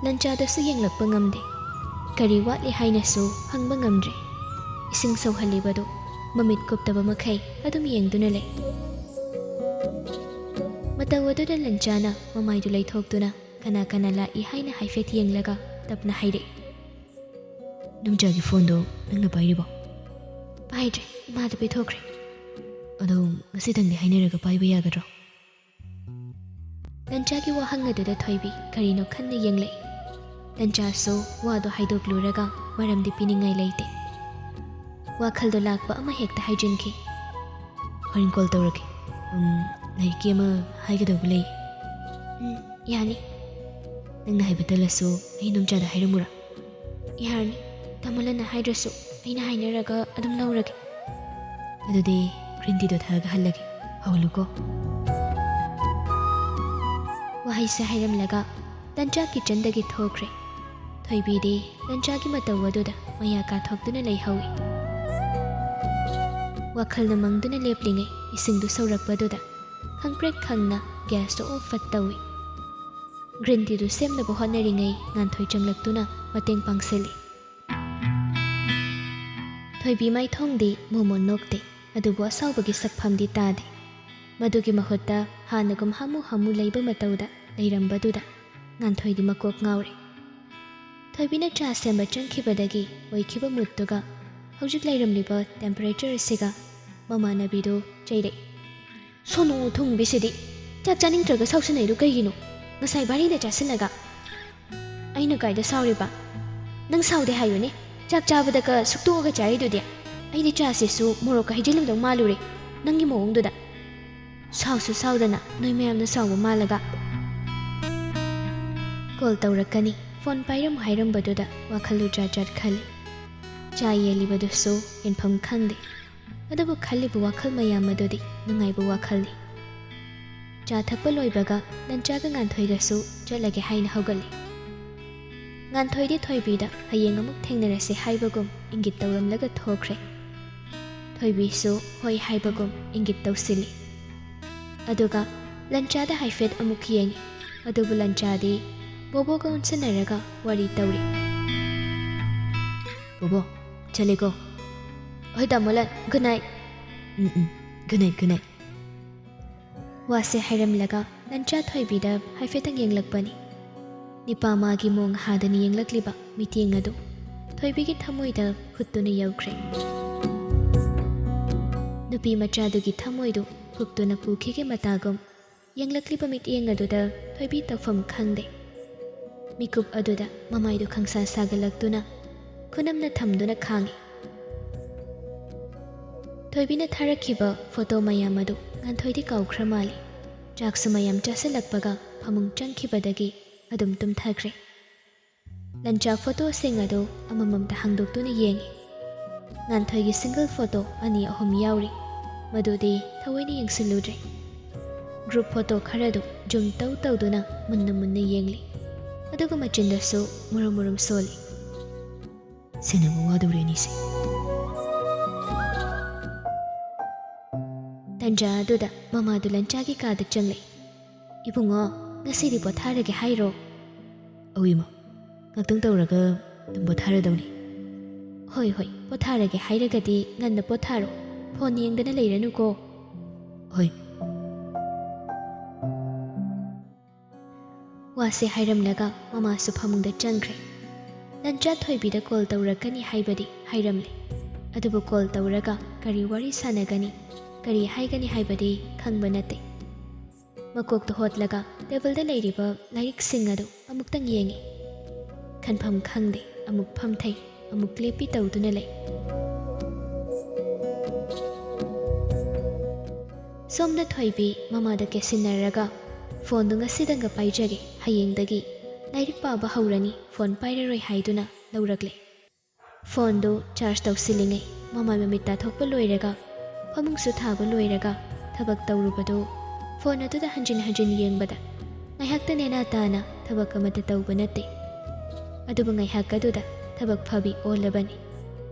ꯂꯟꯆꯥꯗꯁꯨ ꯌꯦꯡꯂꯛꯄ ꯉꯝꯗꯦ꯫ ꯀꯔꯤ ꯋꯥꯠꯂꯤ ꯍꯥꯏꯅꯁꯨ ꯍꯪꯕ ꯉꯝꯗ꯭ꯔꯦ꯫ ꯏꯁꯤꯡ ꯁꯧꯍꯜꯂꯤꯕꯗꯨ ꯃꯃꯤꯠ ꯀꯨꯞꯇꯕ ꯃꯈꯩ ꯑꯗꯨꯝ ꯌꯦꯡꯗꯨꯅ ꯂꯩ꯫ ꯃꯇꯧ ꯑꯗꯨꯗ ꯂꯟꯆꯥꯅ ꯃꯃꯥꯏꯗꯨ ꯂꯩꯊꯣꯛꯇꯨꯅ ꯀꯅꯥ ꯀꯅꯥ ꯂꯥꯛꯏ ꯍꯥꯏꯅ ꯍꯥꯏꯐꯦꯠ ꯌꯦꯡꯂꯒ ꯇꯞꯅ ꯍꯥꯏꯔꯛꯏ꯫ "ꯏꯅꯝꯆꯥꯒꯤ ꯐꯣꯟꯗꯣ ꯅꯪꯅ ꯄꯥꯏꯔꯤꯕꯣ?" "ꯄꯥꯏꯗ꯭ꯔꯦ, ꯏꯃꯥꯗ ꯄꯤꯊꯣꯛꯈ꯭ꯔꯦ꯫" "ꯑꯗꯣ ꯉꯁꯤꯗꯪꯗꯤ ꯍꯥꯏꯅꯔꯒ ꯄꯥꯏꯕ ꯌꯥꯒꯗ꯭ꯔꯣ?" ꯂꯟꯆꯥꯒꯤ ꯋꯥꯍꯪ ꯑꯗꯨꯗ ꯊꯣꯏꯕꯤ ꯀꯔꯤꯅꯣ ꯈꯟꯅ ꯌꯦꯡꯂꯛꯏ꯫ ꯂꯟꯆꯥꯁꯨ ꯋꯥꯗꯣ ꯍꯥꯏꯗꯣꯛꯂꯨꯔꯒ ꯃꯔꯝꯗꯤ ꯄꯤꯅꯤꯡꯉꯥꯏ ꯂꯩꯇꯦ꯫ ꯋꯥꯈꯜꯗꯣ ꯂꯥꯛꯄ ꯑꯃ ꯍꯦꯛꯇ ꯍꯥꯏꯖꯤꯟꯈꯤ꯫ "ꯍꯣꯔꯦꯟ ꯀꯣꯜ ꯇꯧꯔꯛꯀꯦ꯫ ꯎꯝ, ꯂꯥꯏꯔꯤꯛꯀꯤ ꯑꯃ ꯍꯥꯏꯒꯗꯧꯕ ꯂꯩ꯫" "ꯎꯝ, ꯌꯥꯅꯤ꯫" "ꯅꯪꯅ ꯍꯥꯏꯕ ꯇꯜꯂꯁꯨ ꯑꯩ ꯏꯅꯝꯆꯥꯗ ꯍꯥꯏꯔꯝꯃꯨꯔꯥ?" "ꯌꯥꯔꯅꯤ꯫ ꯇꯥꯃꯣꯂꯟꯅ ꯍꯥꯏꯗ꯭ꯔꯁꯨ ꯑꯩꯅ ꯍꯥꯏꯅꯔꯒ ꯑꯗꯨꯝ ꯂꯧꯔꯒꯦ꯫" "ꯑꯗꯨꯗꯤ green teaꯗꯣ ꯊꯛꯑꯒ ꯍꯜꯂꯒꯦ꯫ ꯍꯧꯍꯜꯂꯨꯀꯣ꯫" ꯋꯥꯍꯩꯁꯦ ꯍꯥꯏꯔꯝꯂꯒ ꯂꯟꯆꯥ kitchenꯗꯒꯤ ꯊꯣꯛꯈ꯭ꯔꯦ꯫ ꯊꯣꯏꯕꯤꯗꯤ ꯂꯟꯆꯥꯒꯤ ꯃꯇꯧ ꯑꯗꯨꯗ ꯃꯌꯥ ꯀꯥꯊꯣꯛꯇꯨꯅ ꯂꯩꯍꯧꯏ꯫ ꯋꯥꯈꯜꯅ ꯃꯪꯗꯨꯅ ꯂꯦꯞꯂꯤꯉꯩ ꯏꯁꯤꯡꯗꯨ ꯁꯧꯔꯛꯄꯗꯨꯗ ꯈꯪꯄ꯭ꯔꯦꯛ ꯈꯪꯅ gasꯇꯨ off ꯐꯠ ꯇꯧꯏ꯫ ꯒ꯭ꯔꯤꯟ ꯇꯤꯗꯨ ꯁꯦꯝꯅꯕ ꯍꯣꯠꯅꯔꯤꯉꯩ ꯉꯥꯟꯊꯣꯏ ꯆꯪꯂꯛꯇꯨꯅ ꯃꯇꯦꯡ ꯄꯥꯡꯁꯤꯜꯂꯤ꯫ ꯊꯣꯏꯕꯤ ꯃꯥꯏꯊꯣꯡꯗꯤ ꯃꯣꯃꯣꯟ ꯅꯣꯛꯇꯦ, ꯑꯗꯨꯕꯨ ꯑꯁꯥꯎꯕꯒꯤ ꯁꯛꯐꯝꯗꯤ ꯇꯥꯗꯦ꯫ ꯃꯗꯨꯒꯤ ꯃꯍꯨꯠꯇ ꯍꯥꯟꯅꯒꯨꯝ ꯍꯥꯃꯨ ꯍꯥꯃꯨ ꯂꯩꯕ ꯃꯇꯧꯗ ꯂꯩꯔꯝꯕꯗꯨꯗ ꯉꯥꯟꯊꯣꯏꯗꯤ ꯃꯀꯣꯛ ꯉꯥꯎꯔꯦ꯫ ꯊꯣꯏꯕꯤꯅ ꯆꯥ ꯁꯦꯝꯕ ꯆꯪꯈꯤꯕꯗꯒꯤ ꯑꯣꯏꯈꯤꯕ ꯃꯨꯠꯇꯨꯒ ꯍꯧꯖꯤꯛ ꯂꯩꯔꯝꯂꯤꯕ ꯇꯦꯝꯄꯔꯦꯆꯔ ꯑꯁꯤꯒ ꯃꯃꯥꯟꯅꯕꯤꯗꯨ ꯆꯩꯔꯛꯏ꯫ "ꯁꯣꯅꯨ ꯊꯨꯡꯕꯤꯁꯤꯗꯤ! ꯆꯥꯛ ꯆꯥꯅꯤꯡꯗ꯭ꯔꯒ ꯁꯥꯎꯁꯤꯟꯅꯩꯗꯨ ꯀꯩꯒꯤꯅꯣ? ꯉꯁꯥꯏ ꯚꯥꯔꯤꯗ ꯆꯥꯁꯤꯜꯂꯒ ꯑꯩꯅ ꯀꯥꯏꯗ ꯁꯥꯎꯔꯤꯕ? ꯅꯪ ꯁꯥꯎꯗꯦ ꯍꯥꯏꯌꯨꯅꯦ꯫ ꯆꯥꯛ ꯆꯥꯕꯗꯒ ꯁꯨꯛꯇꯣꯛꯑꯒ ꯆꯥꯔꯤꯗꯨꯗꯤ꯫ ꯑꯩꯗꯤ ꯆꯥꯁꯤꯁꯨ ꯃꯣꯔꯣꯛꯀ ꯍꯩꯖꯤꯜꯂꯝꯗꯧ ꯃꯥꯜꯂꯨꯔꯦ ꯅꯪꯒꯤ ꯃꯑꯣꯡꯗꯨꯗ꯫ ꯁꯥꯎꯁꯨ ꯁꯥꯎꯗꯅ ꯅꯣꯏ ꯃꯌꯥꯝꯅ ꯁꯥꯎꯕ ꯃꯥꯜꯂꯒ꯫ ꯀꯣꯜ ꯇꯧꯔꯛꯀꯅꯤ, ꯐꯣꯟ ꯄꯥꯏꯔꯝꯃꯨ ꯍꯥꯏꯔꯝꯕꯗꯨꯗ ꯋꯥꯈꯜꯗꯨ ꯖꯥꯠ ꯖꯥꯠ ꯈꯜꯂꯤ꯫ ꯆꯥ ꯌꯦꯜꯂꯤꯕꯗꯨꯁꯨ ꯌꯦꯟꯐꯝ ꯈꯪꯗꯦ꯫ ꯑꯗꯨꯕꯨ ꯈꯜꯂꯤꯕ ꯋꯥꯈꯜ ꯃꯌꯥꯝ ꯑꯗꯨꯗꯤ ꯅꯨꯡꯉꯥꯏꯕ ꯋꯥꯈꯜꯅꯤ꯫ ꯆꯥ ꯊꯛꯄ ꯂꯣꯏꯕꯒ ꯂꯟꯆꯥꯒ ꯉꯥꯟꯊꯣꯏꯒꯁꯨ ꯆꯠꯂꯒꯦ ꯍꯥꯏꯅ ꯍꯧꯒꯠꯂꯤ꯫ ꯉꯥꯟꯊꯣꯏꯗꯤ ꯊꯣꯏꯕꯤꯗ ꯍꯌꯦꯡ ꯑꯃꯨꯛ ꯊꯦꯡꯅꯔꯁꯤ ꯍꯥꯏꯕꯒꯨꯝ ꯏꯪꯒꯤꯠ ꯇꯧꯔꯝꯂꯒ ꯊꯣꯛꯈ꯭ꯔꯦ꯫ ꯊꯣꯏꯕꯤꯁꯨ ꯍꯣꯏ ꯍꯥꯏꯕꯒꯨꯝ ꯏꯪꯒꯤꯠ ꯇꯧꯁꯤꯜꯂꯤ꯫ ꯑꯗꯨꯒ ꯂꯟꯆꯥꯗ ꯍꯥꯏꯐꯦꯠ ꯑꯃꯨꯛ ꯌꯦꯡꯉꯤ꯫ ꯑꯗꯨꯕꯨ ꯂꯟꯆꯥꯗꯤ ꯕꯣꯕꯣꯒ ꯑꯣꯟꯁꯤꯟꯅꯔꯒ ꯋꯥꯔꯤ ꯇꯧꯔꯤ꯫ "ꯕꯣꯕꯣ, ꯆꯠꯂꯦꯀꯣ?" "ꯍꯣꯏ ꯇꯥꯃꯣ ꯂꯟ, good night." "ꯎꯝ, ꯎꯝ, good night, good night." ꯋꯥꯁꯦ ꯍꯥꯏꯔꯝꯂꯒ ꯂꯟꯆꯥ ꯊꯣꯏꯕꯤꯗ ꯍꯥꯏꯐꯦꯠꯇꯪ ꯌꯦꯡꯂꯛꯄꯅꯤ꯫ ꯅꯤꯄꯥ ꯃꯥꯒꯤ ꯃꯣꯡ ꯍꯥꯗꯅ ꯌꯦꯡꯂꯛꯂꯤꯕ ꯃꯤꯠꯌꯦꯡ ꯑꯗꯨ ꯊꯣꯏꯕꯤꯒꯤ ꯊꯃꯣꯏꯗ ꯍꯨꯠꯇꯨꯅ ꯌꯧꯈ꯭ꯔꯦ꯫ ꯅꯨꯄꯤ ꯃꯆꯥꯗꯨꯒꯤ ꯊꯃꯣꯏꯗꯨ ꯍꯨꯛꯇꯨꯅ ꯄꯨꯈꯤꯒꯦ ꯃꯇꯥꯒꯨꯝ ꯌꯦꯡꯂꯛꯂꯤꯕ ꯃꯤꯠꯌꯦꯡ ꯑꯗꯨꯗ ꯊꯣꯏꯕꯤ ꯇꯧꯐꯝ ꯈꯪꯗꯦ꯫ ꯃꯤꯀꯨꯞ ꯑꯗꯨꯗ ꯃꯃꯥꯏꯗꯨ ꯈꯪꯁꯥ ꯁꯥꯒꯠꯂꯛꯇꯨꯅ ꯈꯨꯅꯝꯅ ꯊꯝꯗꯨꯅ ꯈꯥꯡꯉꯤ꯫ ꯊꯣꯏꯕꯤꯅ ꯊꯥꯔꯛꯈꯤꯕ ꯐꯣꯇꯣ ꯃꯌꯥꯝ ꯑꯗꯨ ꯉꯥꯟꯊꯣꯏꯗꯤ ꯀꯥꯎꯈ꯭ꯔ ꯃꯥꯜꯂꯤ꯫ ꯆꯥꯛꯁꯨ ꯃꯌꯥꯝ ꯆꯥꯁꯤꯜꯂꯛꯄꯒ ꯐꯃꯨꯡ ꯆꯪꯈꯤꯕꯗꯒꯤ ꯑꯗꯨꯝ ꯇꯨꯝꯊꯈ꯭ꯔꯦ꯫ ꯂꯟꯆꯥ ꯐꯣꯇꯣꯁꯤꯡ ꯑꯗꯨ ꯑꯃꯃꯝꯇ ꯍꯥꯡꯗꯣꯛꯇꯨꯅ ꯌꯦꯡꯉꯤ꯫ ꯉꯥꯟꯊꯣꯏꯒꯤ ꯁꯤꯡꯒꯜ ꯐꯣꯇꯣ ꯑꯅꯤ ꯑꯍꯨꯝ ꯌꯥꯎꯔꯤ, ꯃꯗꯨꯗꯤ ꯊꯑꯣꯏꯅ ꯌꯦꯡꯁꯤꯜꯂꯨꯗ꯭ꯔꯦ꯫ ꯒ꯭ꯔꯨꯞ ꯐꯣꯇꯣ ꯈꯔꯗꯨ ꯖꯨꯝ ꯇꯧ ꯇꯧꯗꯨꯅ ꯃꯨꯟꯅ ꯃꯨꯟꯅ ꯌꯦꯡꯂꯤ, ꯑꯗꯨꯒ ꯃꯆꯤꯟꯗꯁꯨ ꯃꯨꯔꯨꯝ ꯃꯨꯔꯨꯝ ꯁꯣꯜꯂꯤ꯫ "ꯁꯦꯟꯅꯕ ꯋꯥꯗꯧꯔꯦ ꯑꯅꯤꯁꯦ꯫" ꯇꯟꯖꯥ ꯑꯗꯨꯗ ꯃꯃꯥꯗꯨ ꯂꯟꯆꯥꯒꯤ ꯀꯥꯗ ꯆꯪꯂꯛꯏ꯫ "ꯏꯕꯨꯡꯉꯣ, ꯉꯁꯤꯗꯤ ꯄꯣꯊꯥꯔꯒꯦ ꯍꯥꯏꯔꯣ? ꯑꯧ ꯏꯃꯥ, ꯉꯥꯛꯇꯪ ꯇꯧꯔꯒ ꯑꯗꯨꯝ ꯄꯣꯊꯥꯔꯗꯧꯅꯤ꯫ ꯍꯣꯏ ꯍꯣꯏ, ꯄꯣꯊꯥꯔꯒꯦ ꯍꯥꯏꯔꯒꯗꯤ ꯉꯟꯅ ꯄꯣꯊꯥꯔꯣ꯫ ꯐꯣꯟ ꯌꯦꯡꯗꯅ ꯂꯩꯔꯅꯨꯀꯣ꯫ ꯍꯣꯏ꯫ ꯋꯥꯁꯦ ꯍꯥꯏꯔꯝꯂꯒ ꯃꯃꯥꯁꯨ ꯐꯃꯨꯡꯗ ꯆꯪꯈ꯭ꯔꯦ꯫ ꯂꯟꯆꯥ ꯊꯣꯏꯕꯤꯗ ꯀꯣꯜ ꯇꯧꯔꯛꯀꯅꯤ ꯍꯥꯏꯕꯗꯤ ꯍꯥꯏꯔꯝꯂꯦ꯫ ꯑꯗꯨꯕꯨ ꯀꯣꯜ ꯇꯧꯔꯒ ꯀꯔꯤ ꯋꯥꯔꯤ ꯁꯥꯟꯅꯒꯅꯤ, ꯀꯔꯤ ꯍꯥꯏꯒꯅꯤ ꯍꯥꯏꯕꯗꯤ ꯈꯪꯕ ꯅꯠꯇꯦ꯫ ꯃꯀꯣꯛꯇ ꯍꯣꯠꯂꯒ ꯇꯦꯕꯜꯗ ꯂꯩꯔꯤꯕ ꯂꯥꯏꯔꯤꯛꯁꯤꯡ ꯑꯗꯨ ꯑꯃꯨꯛꯇꯪ ꯌꯦꯡꯉꯤ꯫ ꯈꯟꯐꯝ ꯈꯪꯗꯦ, ꯑꯃꯨꯛ ꯐꯝꯊꯩ, ꯑꯃꯨꯛ ꯂꯦꯞꯄꯤ ꯇꯧꯗꯨꯅ ꯂꯩ꯫ ꯁꯣꯝꯗ ꯊꯣꯏꯕꯤ ꯃꯃꯥꯗ ꯀꯦꯁꯤꯟꯅꯔꯒ, "ꯐꯣꯟꯗꯨ ꯉꯁꯤꯗꯪꯒ ꯄꯥꯏꯖꯒꯦ, ꯍꯌꯦꯡꯗꯒꯤ ꯂꯥꯏꯔꯤꯛ ꯄꯥꯕ ꯍꯧꯔꯅꯤ, ꯐꯣꯟ ꯄꯥꯏꯔꯔꯣꯏ" ꯍꯥꯏꯗꯨꯅ ꯂꯧꯔꯛꯂꯦ꯫ ꯐꯣꯟꯗꯨ ꯆꯥꯔꯖ ꯇꯧꯁꯤꯜꯂꯤꯉꯩ ꯃꯃꯥꯏ ꯃꯃꯤꯠ ꯇꯥꯊꯣꯛꯄ ꯂꯣꯏꯔꯒ, ꯐꯃꯨꯡꯁꯨ ꯊꯥꯕ ꯂꯣꯏꯔꯒ ꯊꯕꯛ ꯇꯧꯔꯨꯕꯗꯨ ꯐꯣꯟ ꯑꯗꯨꯗ ꯍꯟꯖꯤꯟ ꯍꯟꯖꯤꯟ ꯌꯦꯡꯕꯗ ꯉꯥꯏꯍꯥꯛꯇ ꯅꯦꯅꯥ ꯇꯥꯅ ꯊꯕꯛ ꯑꯃꯠꯇ ꯇꯧꯕ ꯅꯠꯇꯦ꯫ ꯑꯗꯨꯕꯨ ꯉꯥꯏꯍꯥꯛ ꯑꯗꯨꯗ ꯊꯕꯛ ꯐꯕꯤ ꯑꯣꯜꯂꯕꯅꯤ꯫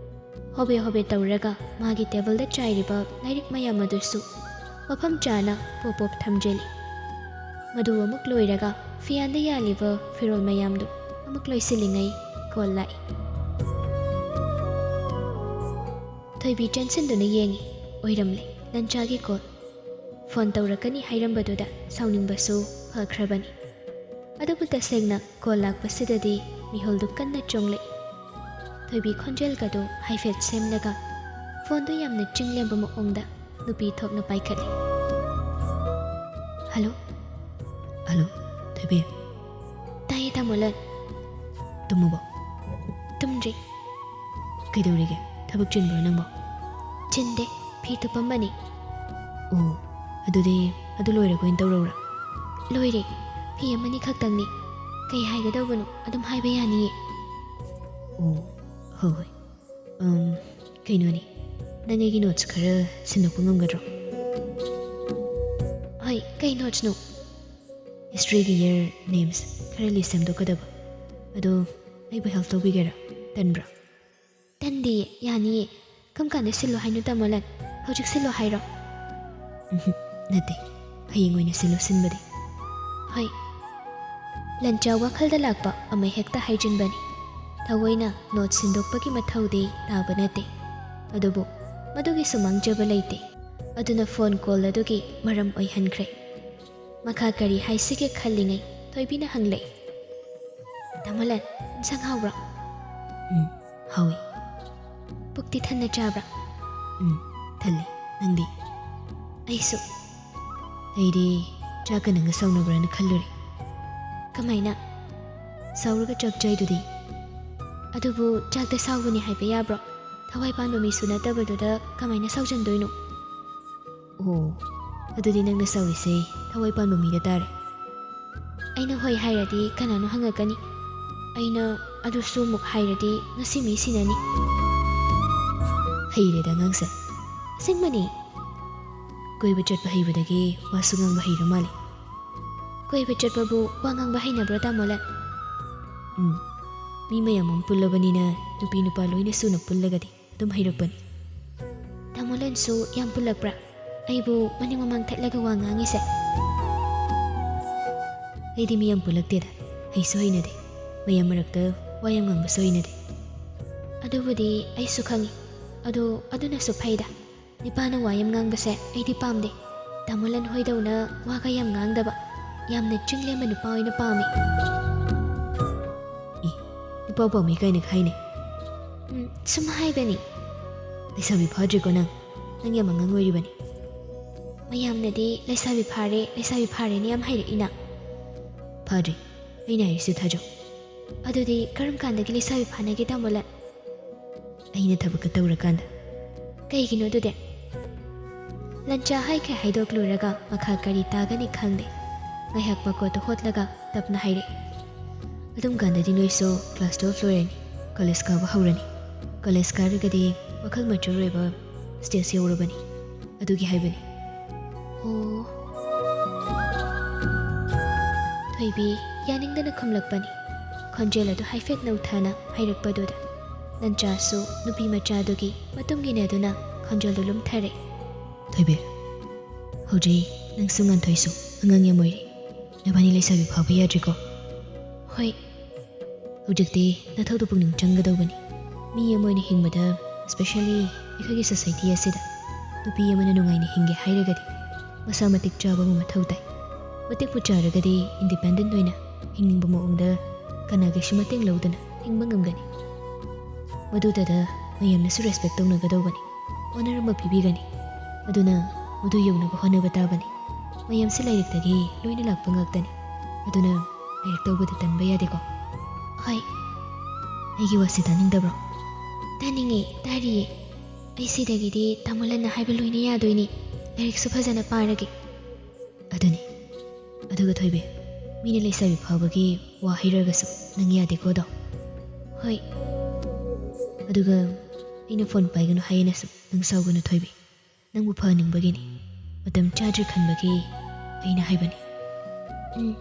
ꯍꯣꯕꯦ ꯍꯣꯕꯦ ꯇꯧꯔꯒ ꯃꯥꯒꯤ ꯇꯦꯕꯜꯗ ꯆꯥꯏꯔꯤꯕ ꯂꯥꯏꯔꯤꯛ ꯃꯌꯥꯝ ꯑꯗꯨꯁꯨ ꯃꯐꯝ ꯆꯥꯅ ꯄꯣꯞ ꯄꯣꯞ ꯊꯝꯖꯤꯜꯂꯤ꯫ ꯃꯗꯨ ꯑꯃꯨꯛ ꯂꯣꯏꯔꯒ ꯐꯤꯌꯥꯟꯗ ꯌꯥꯜꯂꯤꯕ ꯐꯤꯔꯣꯜ ꯃꯌꯥꯝꯗꯨ ꯑꯃꯨꯛ ꯂꯣꯏꯁꯤꯜꯂꯤꯉꯩ ꯀꯣꯜ ꯂꯥꯛꯏ꯫ ꯊꯣꯏꯕꯤ ꯆꯪꯁꯤꯟꯗꯨꯅ ꯌꯦꯡꯉꯤ꯫ ꯑꯣꯏꯔꯝꯂꯦ, ꯂꯟꯆꯥꯒꯤ ꯀꯣꯜ꯫ ꯐꯣꯟ ꯇꯧꯔꯛꯀꯅꯤ ꯍꯥꯏꯔꯝꯕꯗꯨꯗ ꯁꯥꯎꯅꯤꯡꯕꯁꯨ ꯐꯈ꯭ꯔꯕꯅꯤ꯫ ꯑꯗꯨꯕꯨ ꯇꯁꯦꯡꯅ ꯀꯣꯜ ꯂꯥꯛꯄꯁꯤꯗꯗꯤ ꯃꯤꯍꯨꯜꯗꯨ ꯀꯟꯅ ꯆꯣꯡꯂꯛꯏ꯫ ꯊꯣꯏꯕꯤ ꯈꯣꯟꯖꯦꯜꯒꯗꯨ ꯍꯥꯏꯐꯦꯠ ꯁꯦꯝꯂꯒ ꯐꯣꯟꯗꯨ ꯌꯥꯝꯅ ꯆꯤꯡꯂꯦꯝꯕ ꯃꯑꯣꯡꯗ ꯅꯨꯄꯤ ꯊꯣꯛꯅ ꯄꯥꯏꯈꯠꯂꯤ꯫ "ꯍꯜꯂꯣ?" "ꯍꯜꯂꯣ, ꯊꯣꯏꯕꯤ?" "ꯇꯥꯏꯌꯦ, ꯇꯥꯃꯣꯂꯟ꯫" "ꯇꯨꯝꯃꯕꯣ?" "ꯇꯨꯝꯗ꯭ꯔꯤ꯫" "ꯀꯩꯗꯧꯔꯤꯒꯦ? ꯊꯕꯛ ꯆꯤꯟꯕ꯭ꯔꯣ ꯅꯪꯕꯣ?" "ꯆꯤꯟꯗꯦ, ꯐꯤ ꯇꯨꯞꯄꯝꯕꯅꯤ꯫" "ꯑꯣ, ꯑꯗꯨꯗꯤ ꯑꯗꯨ ꯂꯣꯏꯔꯒ ꯑꯣꯏꯅ ꯇꯧꯔꯛꯎꯔꯥ?" "ꯂꯣꯏꯔꯦ, ꯐꯤ ꯑꯃꯅꯤ ꯈꯛꯇꯪꯅꯤ꯫ ꯀꯩ ꯍꯥꯏꯒꯗꯧꯕꯅꯣ ꯑꯗꯨꯝ ꯍꯥꯏꯕ ꯌꯥꯅꯤꯌꯦ꯫" "ꯑꯣ, ꯍꯣꯏ ꯍꯣꯏ꯫ ꯑꯝ, ꯀꯩꯅꯣꯅꯦ, ꯅꯪ ꯑꯩꯒꯤ ꯅꯣꯠꯁ ꯈꯔ ꯁꯤꯟꯗꯣꯛꯄ ꯉꯝꯒꯗ꯭ꯔꯣ?" "ꯍꯣꯏ, ꯀꯩ ꯅꯣꯠꯁꯅꯣ?" "ꯍꯤꯁꯇ꯭ꯔꯤꯒꯤ ꯌꯔ ꯅꯦꯝꯁ ꯈꯔ ꯂꯤꯁ ꯁꯦꯝꯗꯣꯛꯀꯗꯕ꯫ ꯑꯗꯣ ꯑꯩꯕꯨ ꯍꯦꯜꯞ ꯇꯧꯕꯤꯒꯦꯔꯥ? ꯇꯟꯕ꯭ꯔꯥ?" "ꯇꯟꯗꯤꯌꯦ, ꯌꯥꯅꯤꯌꯦ꯫ ꯀꯔꯝ ꯀꯥꯟꯗ ꯁꯤꯜꯂꯣ ꯍꯥꯏꯅꯣ, ꯇꯥꯃꯣꯂꯟ? ꯍꯧꯖꯤꯛ ꯁꯤꯜꯂꯣ ꯍꯥꯏꯔꯣ?" "ꯎꯝꯍꯨꯝ, ꯅꯠꯇꯦ꯫ ꯍꯌꯦꯡ ꯑꯣꯏꯅ ꯁꯤꯜꯂꯣ ꯁꯤꯟꯕꯗꯤ꯫" "ꯍꯣꯏ, ꯂꯟꯆꯥ ꯋꯥꯈꯜꯗ ꯂꯥꯛꯄ ꯑꯃ ꯍꯦꯛꯇ ꯍꯥꯏꯖꯤꯟꯕꯅꯤ꯫ ꯊꯑꯣꯏꯅ ꯅꯣꯠ ꯁꯤꯟꯗꯣꯛꯄꯒꯤ ꯃꯊꯧꯗꯤ ꯇꯥꯕ ꯅꯠꯇꯦ꯫ ꯑꯗꯨꯕꯨ ꯃꯗꯨꯒꯤꯁꯨ ꯃꯥꯡꯖꯕ ꯂꯩꯇꯦ꯫ ꯑꯗꯨꯅ ꯐꯣꯟ ꯀꯣꯜ ꯑꯗꯨꯒꯤ ꯃꯔꯝ ꯑꯣꯏꯍꯟꯈ꯭ꯔꯦ꯫ ꯃꯈꯥ ꯀꯔꯤ ꯍꯥꯏꯁꯤꯒꯦ ꯈꯜꯂꯤꯉꯩ ꯊꯣꯏꯕꯤꯅ ꯍꯪꯂꯛꯏ, "ꯇꯥꯃꯣꯂꯟ, ꯏꯟꯁꯥꯡ ꯍꯥꯎꯕ꯭ꯔꯣ?" "ꯎꯝ, ꯍꯥꯎꯏ꯫" "ꯄꯨꯛꯇꯤ ꯊꯟꯅ ꯆꯥꯕ꯭ꯔꯥ?" "ꯎꯝ, ꯊꯜꯂꯤ꯫ ꯅꯪꯗꯤ?" "ꯑꯩꯁꯨ꯫" "ꯑꯩꯗꯤ ꯆꯥꯛꯀ ꯅꯪꯒ ꯁꯥꯎꯅꯕ꯭ꯔꯥꯅ ꯈꯜꯂꯨꯔꯦ꯫" "ꯀꯃꯥꯏꯅ?" "ꯁꯥꯎꯔꯒ ꯆꯥꯛ ꯆꯥꯏꯗꯨꯗꯤ꯫" "ꯑꯗꯨꯕꯨ ꯆꯥꯛꯇ ꯁꯥꯎꯒꯅꯤ ꯍꯥꯏꯕ ꯌꯥꯕ꯭ꯔꯣ? ꯊꯋꯥꯏ ꯄꯥꯟꯕ ꯃꯤꯁꯨ ꯅꯠꯇꯕꯗꯨꯗ ꯀꯃꯥꯏꯅ ꯁꯥꯎꯖꯟꯗꯣꯏꯅꯣ?" "ꯑꯣ, ꯑꯗꯨꯗꯤ ꯅꯪꯅ ꯁꯥꯎꯔꯤꯁꯦ ꯊꯋꯥꯏ ꯄꯥꯟꯕ ꯃꯤꯗ ꯇꯥꯔꯦ꯫" "ꯑꯩꯅ ꯍꯣꯏ ꯍꯥꯏꯔꯗꯤ ꯀꯅꯥꯅꯣ ꯍꯪꯉꯛꯀꯅꯤ? ꯑꯩꯅ ꯑꯗꯨꯁꯨ ꯑꯃꯨꯛ ꯍꯥꯏꯔꯗꯤ ꯉꯁꯤ ꯃꯤ ꯁꯤꯅꯅꯤ꯫" "ꯍꯩꯔꯦꯗ ꯑꯉꯥꯡꯁꯦ꯫" "ꯑꯁꯦꯡꯕꯅꯤ꯫" "ꯀꯣꯏꯕ ꯆꯠꯄ ꯍꯩꯕꯗꯒꯤ ꯋꯥꯁꯨ ꯉꯥꯡꯕ ꯍꯩꯔ ꯃꯥꯜꯂꯦ꯫" "ꯀꯣꯏꯕ ꯆꯠꯄꯕꯨ ꯋꯥ ꯉꯥꯡꯕ ꯍꯩꯅꯕ꯭ꯔꯣ, ꯇꯥꯃꯣꯂꯟ?" "ꯎꯝ, ꯃꯤ ꯃꯌꯥꯝ ꯑꯃ ꯄꯨꯜꯂꯕꯅꯤꯅ ꯅꯨꯄꯤ ꯅꯨꯄꯥ ꯂꯣꯏꯅ ꯁꯨꯅ ꯄꯨꯜꯂꯒꯗꯤ ꯑꯗꯨꯝ ꯍꯩꯔꯛꯄꯅꯤ꯫" "ꯇꯥꯃꯣꯂꯟꯁꯨ ꯌꯥꯝ ꯄꯨꯜꯂꯛꯄ꯭ꯔꯥ? ꯑꯩꯕꯨ ꯃꯅꯤꯡ ꯃꯃꯥꯡ ꯊꯠꯂꯒ ꯋꯥ ꯉꯥꯡꯉꯤꯁꯦ?" "ꯑꯩꯗꯤ ꯃꯤ ꯌꯥꯝ ꯄꯨꯜꯂꯛꯇꯦꯗ, ꯍꯩꯁꯨ ꯍꯩꯅꯗꯦ, ꯃꯌꯥꯝ ꯃꯔꯛꯇ ꯋꯥ ꯌꯥꯝ ꯉꯥꯡꯕꯁꯨ ꯍꯩꯅꯗꯦ꯫" "ꯑꯗꯨꯕꯨꯗꯤ ꯑꯩꯁꯨ ꯈꯪꯉꯤ꯫ ꯑꯗꯣ ꯑꯗꯨꯅꯁꯨ ꯐꯩꯗ꯫ ꯅꯤꯄꯥꯅ ꯋꯥ ꯌꯥꯝ ꯉꯥꯡꯕꯁꯦ ꯑꯩꯗꯤ ꯄꯥꯝꯗꯦ꯫ ꯇꯥꯃꯣꯂꯟ ꯍꯣꯏꯗꯧꯅ ꯋꯥꯒ ꯌꯥꯝ ꯉꯥꯡꯗꯕ, ꯌꯥꯝꯅ ꯆꯤꯡꯂꯦꯝꯕ ꯅꯨꯄꯥ ꯑꯣꯏꯅ ꯄꯥꯝꯃꯤ꯫" "ꯏ, ꯅꯨꯄꯥ ꯄꯥꯝꯃꯤ ꯀꯥꯏꯅꯒ ꯍꯥꯏꯅꯦ?" "ꯎꯝ, ꯁꯨꯝ ꯍꯥꯏꯕꯅꯤ꯫" "ꯂꯩꯁꯥꯕꯤ ꯐꯥꯗ꯭ꯔꯤꯀꯣ ꯅꯪ? ꯅꯪ ꯌꯥꯝ ꯑꯉꯥꯡ ꯑꯣꯏꯔꯤꯕꯅꯤ꯫" "ꯃꯌꯥꯝꯅꯗꯤ ꯂꯩꯁꯥꯕꯤ ꯐꯥꯔꯦ, ꯂꯩꯁꯥꯕꯤ ꯐꯥꯔꯦꯅ ꯌꯥꯝ ꯍꯥꯏꯔꯛꯏꯅ꯫" "ꯐꯥꯗ꯭ꯔꯤ, ꯑꯩꯅ ꯍꯥꯏꯔꯤꯁꯤ ꯊꯥꯖꯧ꯫" "ꯑꯗꯨꯗꯤ ꯀꯔꯝ ꯀꯥꯟꯗꯒꯤ ꯂꯩꯁꯥꯕꯤ ꯐꯥꯅꯒꯦ, ꯇꯥꯃꯣꯂꯟ?" "ꯑꯩꯅ ꯊꯕꯛꯀ ꯇꯧꯔꯀꯥꯟꯗ꯫" "ꯀꯩꯒꯤꯅꯣ ꯑꯗꯨꯗꯤ?" ꯂꯟꯆꯥ ꯍꯥꯏꯈꯩ ꯍꯥꯏꯗꯣꯛꯂꯨꯔꯒ ꯃꯈꯥ ꯀꯔꯤ ꯇꯥꯒꯅꯤ ꯈꯪꯗꯦ꯫ ꯉꯥꯏꯍꯥꯛ ꯃꯀꯣꯠꯇꯨ ꯍꯣꯠꯂꯒ ꯇꯞꯅ ꯍꯥꯏꯔꯛꯏ, "ꯑꯗꯨꯝ ꯀꯥꯟꯗꯗꯤ ꯅꯣꯏꯁꯨ class twelve ꯂꯣꯏꯔꯅꯤ, college ꯀꯥꯕ ꯍꯧꯔꯅꯤ꯫ College ꯀꯥꯔꯒꯗꯤ ꯋꯥꯈꯜ mature ꯑꯣꯏꯕ stage ꯌꯧꯔꯕꯅꯤ꯫ ꯑꯗꯨꯒꯤ ꯍꯥꯏꯕꯅꯤ꯫" "ꯑꯣ꯫" ꯊꯣꯏꯕꯤ ꯌꯥꯅꯤꯡꯗꯅ ꯈꯨꯝꯂꯛꯄꯅꯤ꯫ ꯈꯣꯟꯖꯦꯜ ꯑꯗꯨ ꯍꯥꯏꯐꯦꯠ ꯅꯧꯊꯅ ꯍꯥꯏꯔꯛꯄꯗꯨꯗ ꯂꯟꯆꯥꯁꯨ ꯅꯨꯄꯤ ꯃꯆꯥꯗꯨꯒꯤ ꯃꯇꯨꯡ ꯏꯟꯅꯗꯨꯅ ꯈꯣꯟꯖꯦꯜꯗꯨ ꯂꯨꯝꯊꯔꯦ꯫ "ꯊꯣꯏꯕꯤ, ꯍꯧꯖꯤꯛ ꯅꯪꯁꯨ ꯉꯥꯟꯊꯣꯏꯁꯨ ꯑꯉꯥꯡ ꯌꯥꯝ ꯑꯣꯏꯔꯤ꯫ ꯅꯕꯥꯅꯤ ꯂꯩꯁꯥꯕꯤ ꯐꯥꯕ ꯌꯥꯗ꯭ꯔꯤꯀꯣ?" ꯍꯣꯏ꯫ ꯍꯧꯖꯤꯛꯇꯤ ꯅꯊꯧꯗꯣ ꯄꯨꯛꯅꯤꯡ ꯆꯪꯒꯗꯧꯕꯅꯤ꯫ ꯃꯤ ꯑꯃ ꯑꯣꯏꯅ ꯍꯤꯡꯕꯗ, especially ꯑꯩꯈꯣꯏꯒꯤ society ꯑꯁꯤꯗ, ꯅꯨꯄꯤ ꯑꯃꯅ ꯅꯨꯡꯉꯥꯏꯅ ꯍꯤꯡꯒꯦ ꯍꯥꯏꯔꯒꯗꯤ ꯃꯁꯥ ꯃꯇꯤꯛ ꯆꯥꯕ ꯑꯃ ꯃꯊꯧ ꯇꯥꯏ꯫ ꯃꯇꯤꯛꯄꯨ ꯆꯥꯔꯒꯗꯤ independent ꯑꯣꯏꯅ ꯍꯤꯡꯅꯤꯡꯕ ꯃꯑꯣꯡꯗ ꯀꯅꯥꯒꯤꯁꯨ ꯃꯇꯦꯡ ꯂꯧꯗꯅ ꯍꯤꯡꯕ ꯉꯝꯒꯅꯤ꯫ ꯃꯗꯨꯗꯗ ꯃꯌꯥꯝꯅꯁꯨ respect ꯇꯧꯅꯒꯗꯧꯕꯅꯤ, honor ꯑꯃ ꯄꯤꯕꯤꯒꯅꯤ꯫ ꯑꯗꯨꯅ ꯃꯗꯨ ꯌꯧꯅꯕ ꯍꯣꯠꯅꯕ ꯇꯥꯕꯅꯤ꯫ ꯃꯌꯥꯝꯁꯤ ꯂꯥꯏꯔꯤꯛꯇꯒꯤ ꯂꯣꯏꯅ ꯂꯥꯛꯄ ꯉꯥꯛꯇꯅꯤ꯫ ꯑꯗꯨꯅ ꯂꯥꯏꯔꯤꯛ ꯇꯧꯕꯗ ꯇꯟꯕ ꯌꯥꯗꯦꯀꯣ꯫ ꯍꯣꯏ꯫ ꯑꯩꯒꯤ ꯋꯥꯁꯤ ꯇꯥꯅꯤꯡꯗꯕ꯭ꯔꯣ? ꯇꯥꯅꯤꯡꯉꯦ, ꯇꯥꯔꯤꯌꯦ꯫ ꯑꯩ ꯁꯤꯗꯒꯤꯗꯤ ꯇꯥꯃꯣ ꯂꯟꯅ ꯍꯥꯏꯕ ꯂꯣꯏꯅ ꯌꯥꯗꯣꯏꯅꯤ꯫ ꯂꯥꯏꯔꯤꯛꯁꯨ ꯐꯖꯅ ꯄꯥꯔꯒꯦ꯫ ꯑꯗꯨꯅꯤ꯫ ꯑꯗꯨꯒ ꯊꯣꯏꯕꯤ, ꯃꯤꯅ ꯂꯩꯁꯥꯕꯤ ꯐꯥꯕꯒꯤ ꯋꯥ ꯍꯩꯔꯒꯁꯨ ꯅꯪ ꯌꯥꯗꯦꯀꯣ ꯑꯗꯣ꯫ ꯍꯣꯏ꯫ ꯑꯗꯨꯒ ꯑꯩꯅ phone ꯄꯥꯏꯒꯅꯨ ꯍꯥꯏꯌꯦꯅꯁꯨ ꯅꯪ ꯁꯥꯎꯒꯅꯨ ꯊꯣꯏꯕꯤ꯫ ꯅꯪꯕꯨ ꯐꯍꯟꯅꯤꯡꯕꯒꯤꯅꯤ꯫ ꯃꯇꯝ ꯆꯥꯗ꯭ꯔꯤ ꯈꯟꯕꯒꯤ ꯑꯩꯅ ꯍꯥꯏꯕꯅꯤ꯫ ꯎꯝ꯫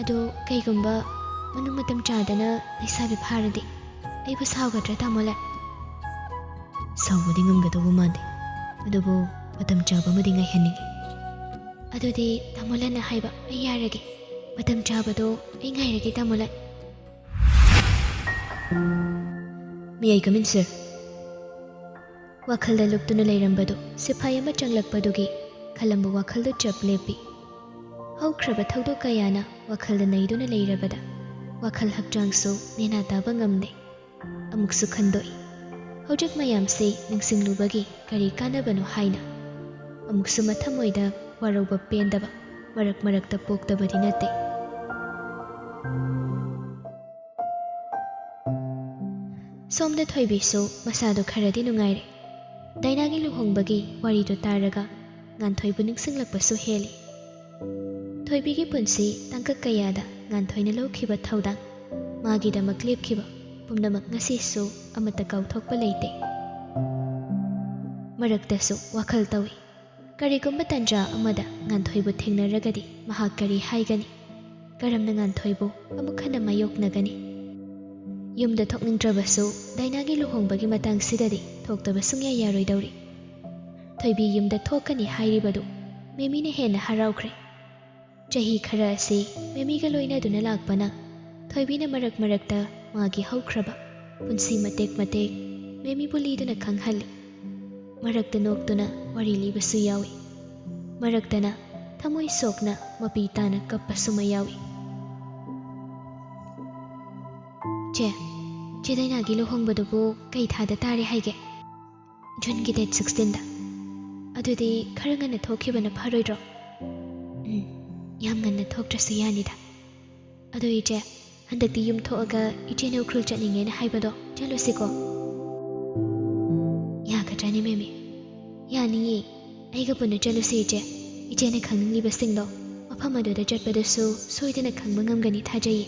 ꯑꯗꯣ ꯀꯩꯒꯨꯝꯕ ꯃꯅꯨꯡ ꯃꯇꯝ ꯆꯥꯗꯅ ꯂꯩꯁꯥꯕꯤ ꯐꯥꯔꯗꯤ ꯑꯩꯕꯨ ꯁꯥꯎꯒꯗ꯭ꯔꯥ ꯇꯥꯃꯣ ꯂꯟ? ꯁꯥꯎꯕꯗꯤ ꯉꯝꯒꯗꯧꯕ ꯃꯥꯟꯗꯦ, ꯑꯗꯨꯕꯨ ꯃꯇꯝ ꯆꯥꯕ ꯑꯃꯗꯤ ꯉꯥꯏꯍꯟꯅꯤꯡꯉꯤ꯫ ꯑꯗꯨꯗꯤ ꯇꯥꯃꯣ ꯂꯟꯅ ꯍꯥꯏꯕ ꯑꯩ ꯌꯥꯔꯒꯦ꯫ ꯃꯇꯝ ꯆꯥꯕꯗꯣ ꯑꯩ ꯉꯥꯏꯔꯒꯦ ꯇꯥꯃꯣ ꯂꯟ꯫ May I come in, sir? ꯋꯥꯈꯜꯗ ꯂꯨꯞꯇꯨꯅ ꯂꯩꯔꯝꯕꯗꯨ ꯁꯤꯐꯥꯏ ꯑꯃ ꯆꯪꯂꯛꯄꯗꯨꯒꯤ ꯈꯜꯂꯝꯕ ꯋꯥꯈꯜꯗꯨ ꯆꯞ ꯂꯦꯞꯄꯤ꯫ ꯍꯧꯈ꯭ꯔꯕ ꯊꯧꯗꯣꯛ ꯀꯌꯥꯅ ꯋꯥꯈꯜꯗ ꯅꯩꯗꯨꯅ ꯂꯩꯔꯕꯗ ꯋꯥꯈꯜ ꯍꯛꯆꯥꯡꯁꯨ ꯅꯦꯅꯥ ꯇꯥꯕ ꯉꯝꯗꯦ꯫ ꯑꯃꯨꯛꯁꯨ ꯈꯟꯗꯣꯛꯏ, ꯍꯧꯖꯤꯛ ꯃꯌꯥꯝꯁꯤ ꯅꯤꯡꯁꯤꯡꯂꯨꯕꯒꯤ ꯀꯔꯤ ꯀꯥꯟꯅꯕꯅꯣ ꯍꯥꯏꯅ꯫ ꯑꯃꯨꯛꯁꯨ ꯃꯊꯃꯣꯏꯗ ꯋꯥꯔꯧꯕ ꯄꯦꯟꯗꯕ ꯃꯔꯛ ꯃꯔꯛꯇ ꯄꯣꯛꯇꯕꯗꯤ ꯅꯠꯇꯦ꯫ ꯁꯣꯝꯗ ꯊꯣꯏꯕꯤꯁꯨ ꯃꯁꯥꯗꯣ ꯈꯔꯗꯤ ꯅꯨꯡꯉꯥꯏꯔꯦ꯫ ꯗꯥꯏꯅꯥꯒꯤ ꯂꯨꯍꯣꯡꯕꯒꯤ ꯋꯥꯔꯤꯗꯣ ꯇꯥꯔꯒ ꯉꯥꯟꯊꯣꯏꯕꯨ ꯅꯤꯡꯁꯤꯡꯂꯛꯄꯁꯨ ꯍꯦꯜꯂꯤ꯫ ꯊꯣꯏꯕꯤꯒꯤ ꯄꯨꯟꯁꯤ ꯇꯥꯡꯀꯛ ꯀꯌꯥꯗ ꯉꯥꯟꯊꯣꯏꯅ ꯂꯧꯈꯤꯕ ꯊꯧꯗꯥꯡ, ꯃꯥꯒꯤꯗꯃꯛ ꯂꯦꯞꯈꯤꯕ ꯄꯨꯝꯅꯃꯛ ꯉꯁꯤꯁꯨ ꯑꯃꯠꯇ ꯀꯥꯎꯊꯣꯛꯄ ꯂꯩꯇꯦ꯫ ꯃꯔꯛꯇꯁꯨ ꯋꯥꯈꯜ ꯇꯧꯏ, ꯀꯔꯤꯒꯨꯝꯕ ꯇꯟꯖꯥ ꯑꯃꯗ ꯉꯥꯟꯊꯣꯏꯕꯨ ꯊꯦꯡꯅꯔꯒꯗꯤ ꯃꯍꯥꯛ ꯀꯔꯤ ꯍꯥꯏꯒꯅꯤ? ꯀꯔꯝꯅ ꯉꯥꯟꯊꯣꯏꯕꯨ ꯑꯃꯨꯛ ꯍꯟꯅ ꯃꯥꯌꯣꯛꯅꯒꯅꯤ? ꯌꯨꯝꯗ ꯊꯣꯛꯅꯤꯡꯗ꯭ꯔꯕꯁꯨ ꯗꯥꯏꯅꯥꯒꯤ ꯂꯨꯍꯣꯡꯕꯒꯤ ꯃꯇꯥꯡꯁꯤꯗꯗꯤ ꯊꯣꯛꯇꯕ ꯁꯨꯡꯌꯥ ꯌꯥꯔꯣꯏꯗꯧꯔꯤ꯫ ꯊꯣꯏꯕꯤ ꯌꯨꯝꯗ ꯊꯣꯛꯀꯅꯤ ꯍꯥꯏꯔꯤꯕꯗꯨ ꯃꯦꯃꯤꯅ ꯍꯦꯟꯅ ꯍꯔꯥꯎꯈ꯭ꯔꯦ꯫ ꯆꯍꯤ ꯈꯔ ꯑꯁꯤ ꯃꯦꯃꯤꯒ ꯂꯣꯏꯅꯗꯨꯅ ꯂꯥꯛꯄꯅ ꯊꯣꯏꯕꯤꯅ ꯃꯔꯛ ꯃꯔꯛꯇ ꯃꯥꯒꯤ ꯍꯧꯈ꯭ꯔꯕ ꯄꯨꯟꯁꯤ ꯃꯇꯦꯛ ꯃꯇꯦꯛ ꯃꯦꯃꯤꯕꯨ ꯂꯤꯗꯨꯅ ꯈꯪꯍꯜꯂꯤ꯫ ꯃꯔꯛꯇ ꯅꯣꯛꯇꯨꯅ ꯋꯥꯔꯤ ꯂꯤꯕꯁꯨ ꯌꯥꯎꯏ꯫ ꯃꯔꯛꯇꯅ ꯊꯃꯣꯏ ꯁꯣꯛꯅ ꯃꯄꯤ ꯇꯥꯅ ꯀꯞꯄꯁꯨ ꯃꯌꯥꯎꯏ꯫ "ꯆꯦ, ꯆꯦ ꯗꯥꯏꯅꯥꯒꯤ ꯂꯨꯍꯣꯡꯕꯗꯨꯕꯨ ꯀꯩ ꯊꯥꯗ ꯇꯥꯔꯦ ꯍꯥꯏꯒꯦ?" "ꯖꯨꯟꯒꯤ ꯗꯦꯠ ꯁꯤꯛꯁꯇꯤꯟꯗ꯫ ꯑꯗꯨꯗꯤ ꯈꯔ ꯉꯟꯅ ꯊꯣꯛꯈꯤꯕꯅ ꯐꯔꯣꯏꯗ꯭ꯔꯣ?" "ꯎꯝ, ꯌꯥꯝ ꯉꯟꯅ ꯊꯣꯛꯇ꯭ꯔꯁꯨ ꯌꯥꯅꯤꯗ꯫ ꯑꯗꯣ ꯏꯆꯦ, ꯍꯟꯗꯛꯇꯤ ꯌꯨꯝ ꯊꯣꯛꯑꯒ ꯏꯆꯦꯅ ꯎꯈ꯭ꯔꯨꯜ ꯆꯠꯅꯤꯡꯉꯦꯅ ꯍꯥꯏꯕꯗꯣ ꯆꯠꯂꯨꯁꯤꯀꯣ?" "ꯌꯥꯒꯗ꯭ꯔꯥꯅꯦ ꯃꯦꯃꯤ?" "ꯌꯥꯅꯤꯌꯦ, ꯑꯩꯒ ꯄꯨꯟꯅ ꯆꯠꯂꯨꯁꯤ ꯏꯆꯦ꯫ ꯏꯆꯦꯅ ꯈꯪꯅꯤꯡꯂꯤꯕꯁꯤꯡꯗꯣ ꯃꯐꯝ ꯑꯗꯨꯗ ꯆꯠꯄꯗꯁꯨ ꯁꯣꯏꯗꯅ ꯈꯪꯕ ꯉꯝꯒꯅꯤ ꯊꯥꯖꯩꯌꯦ꯫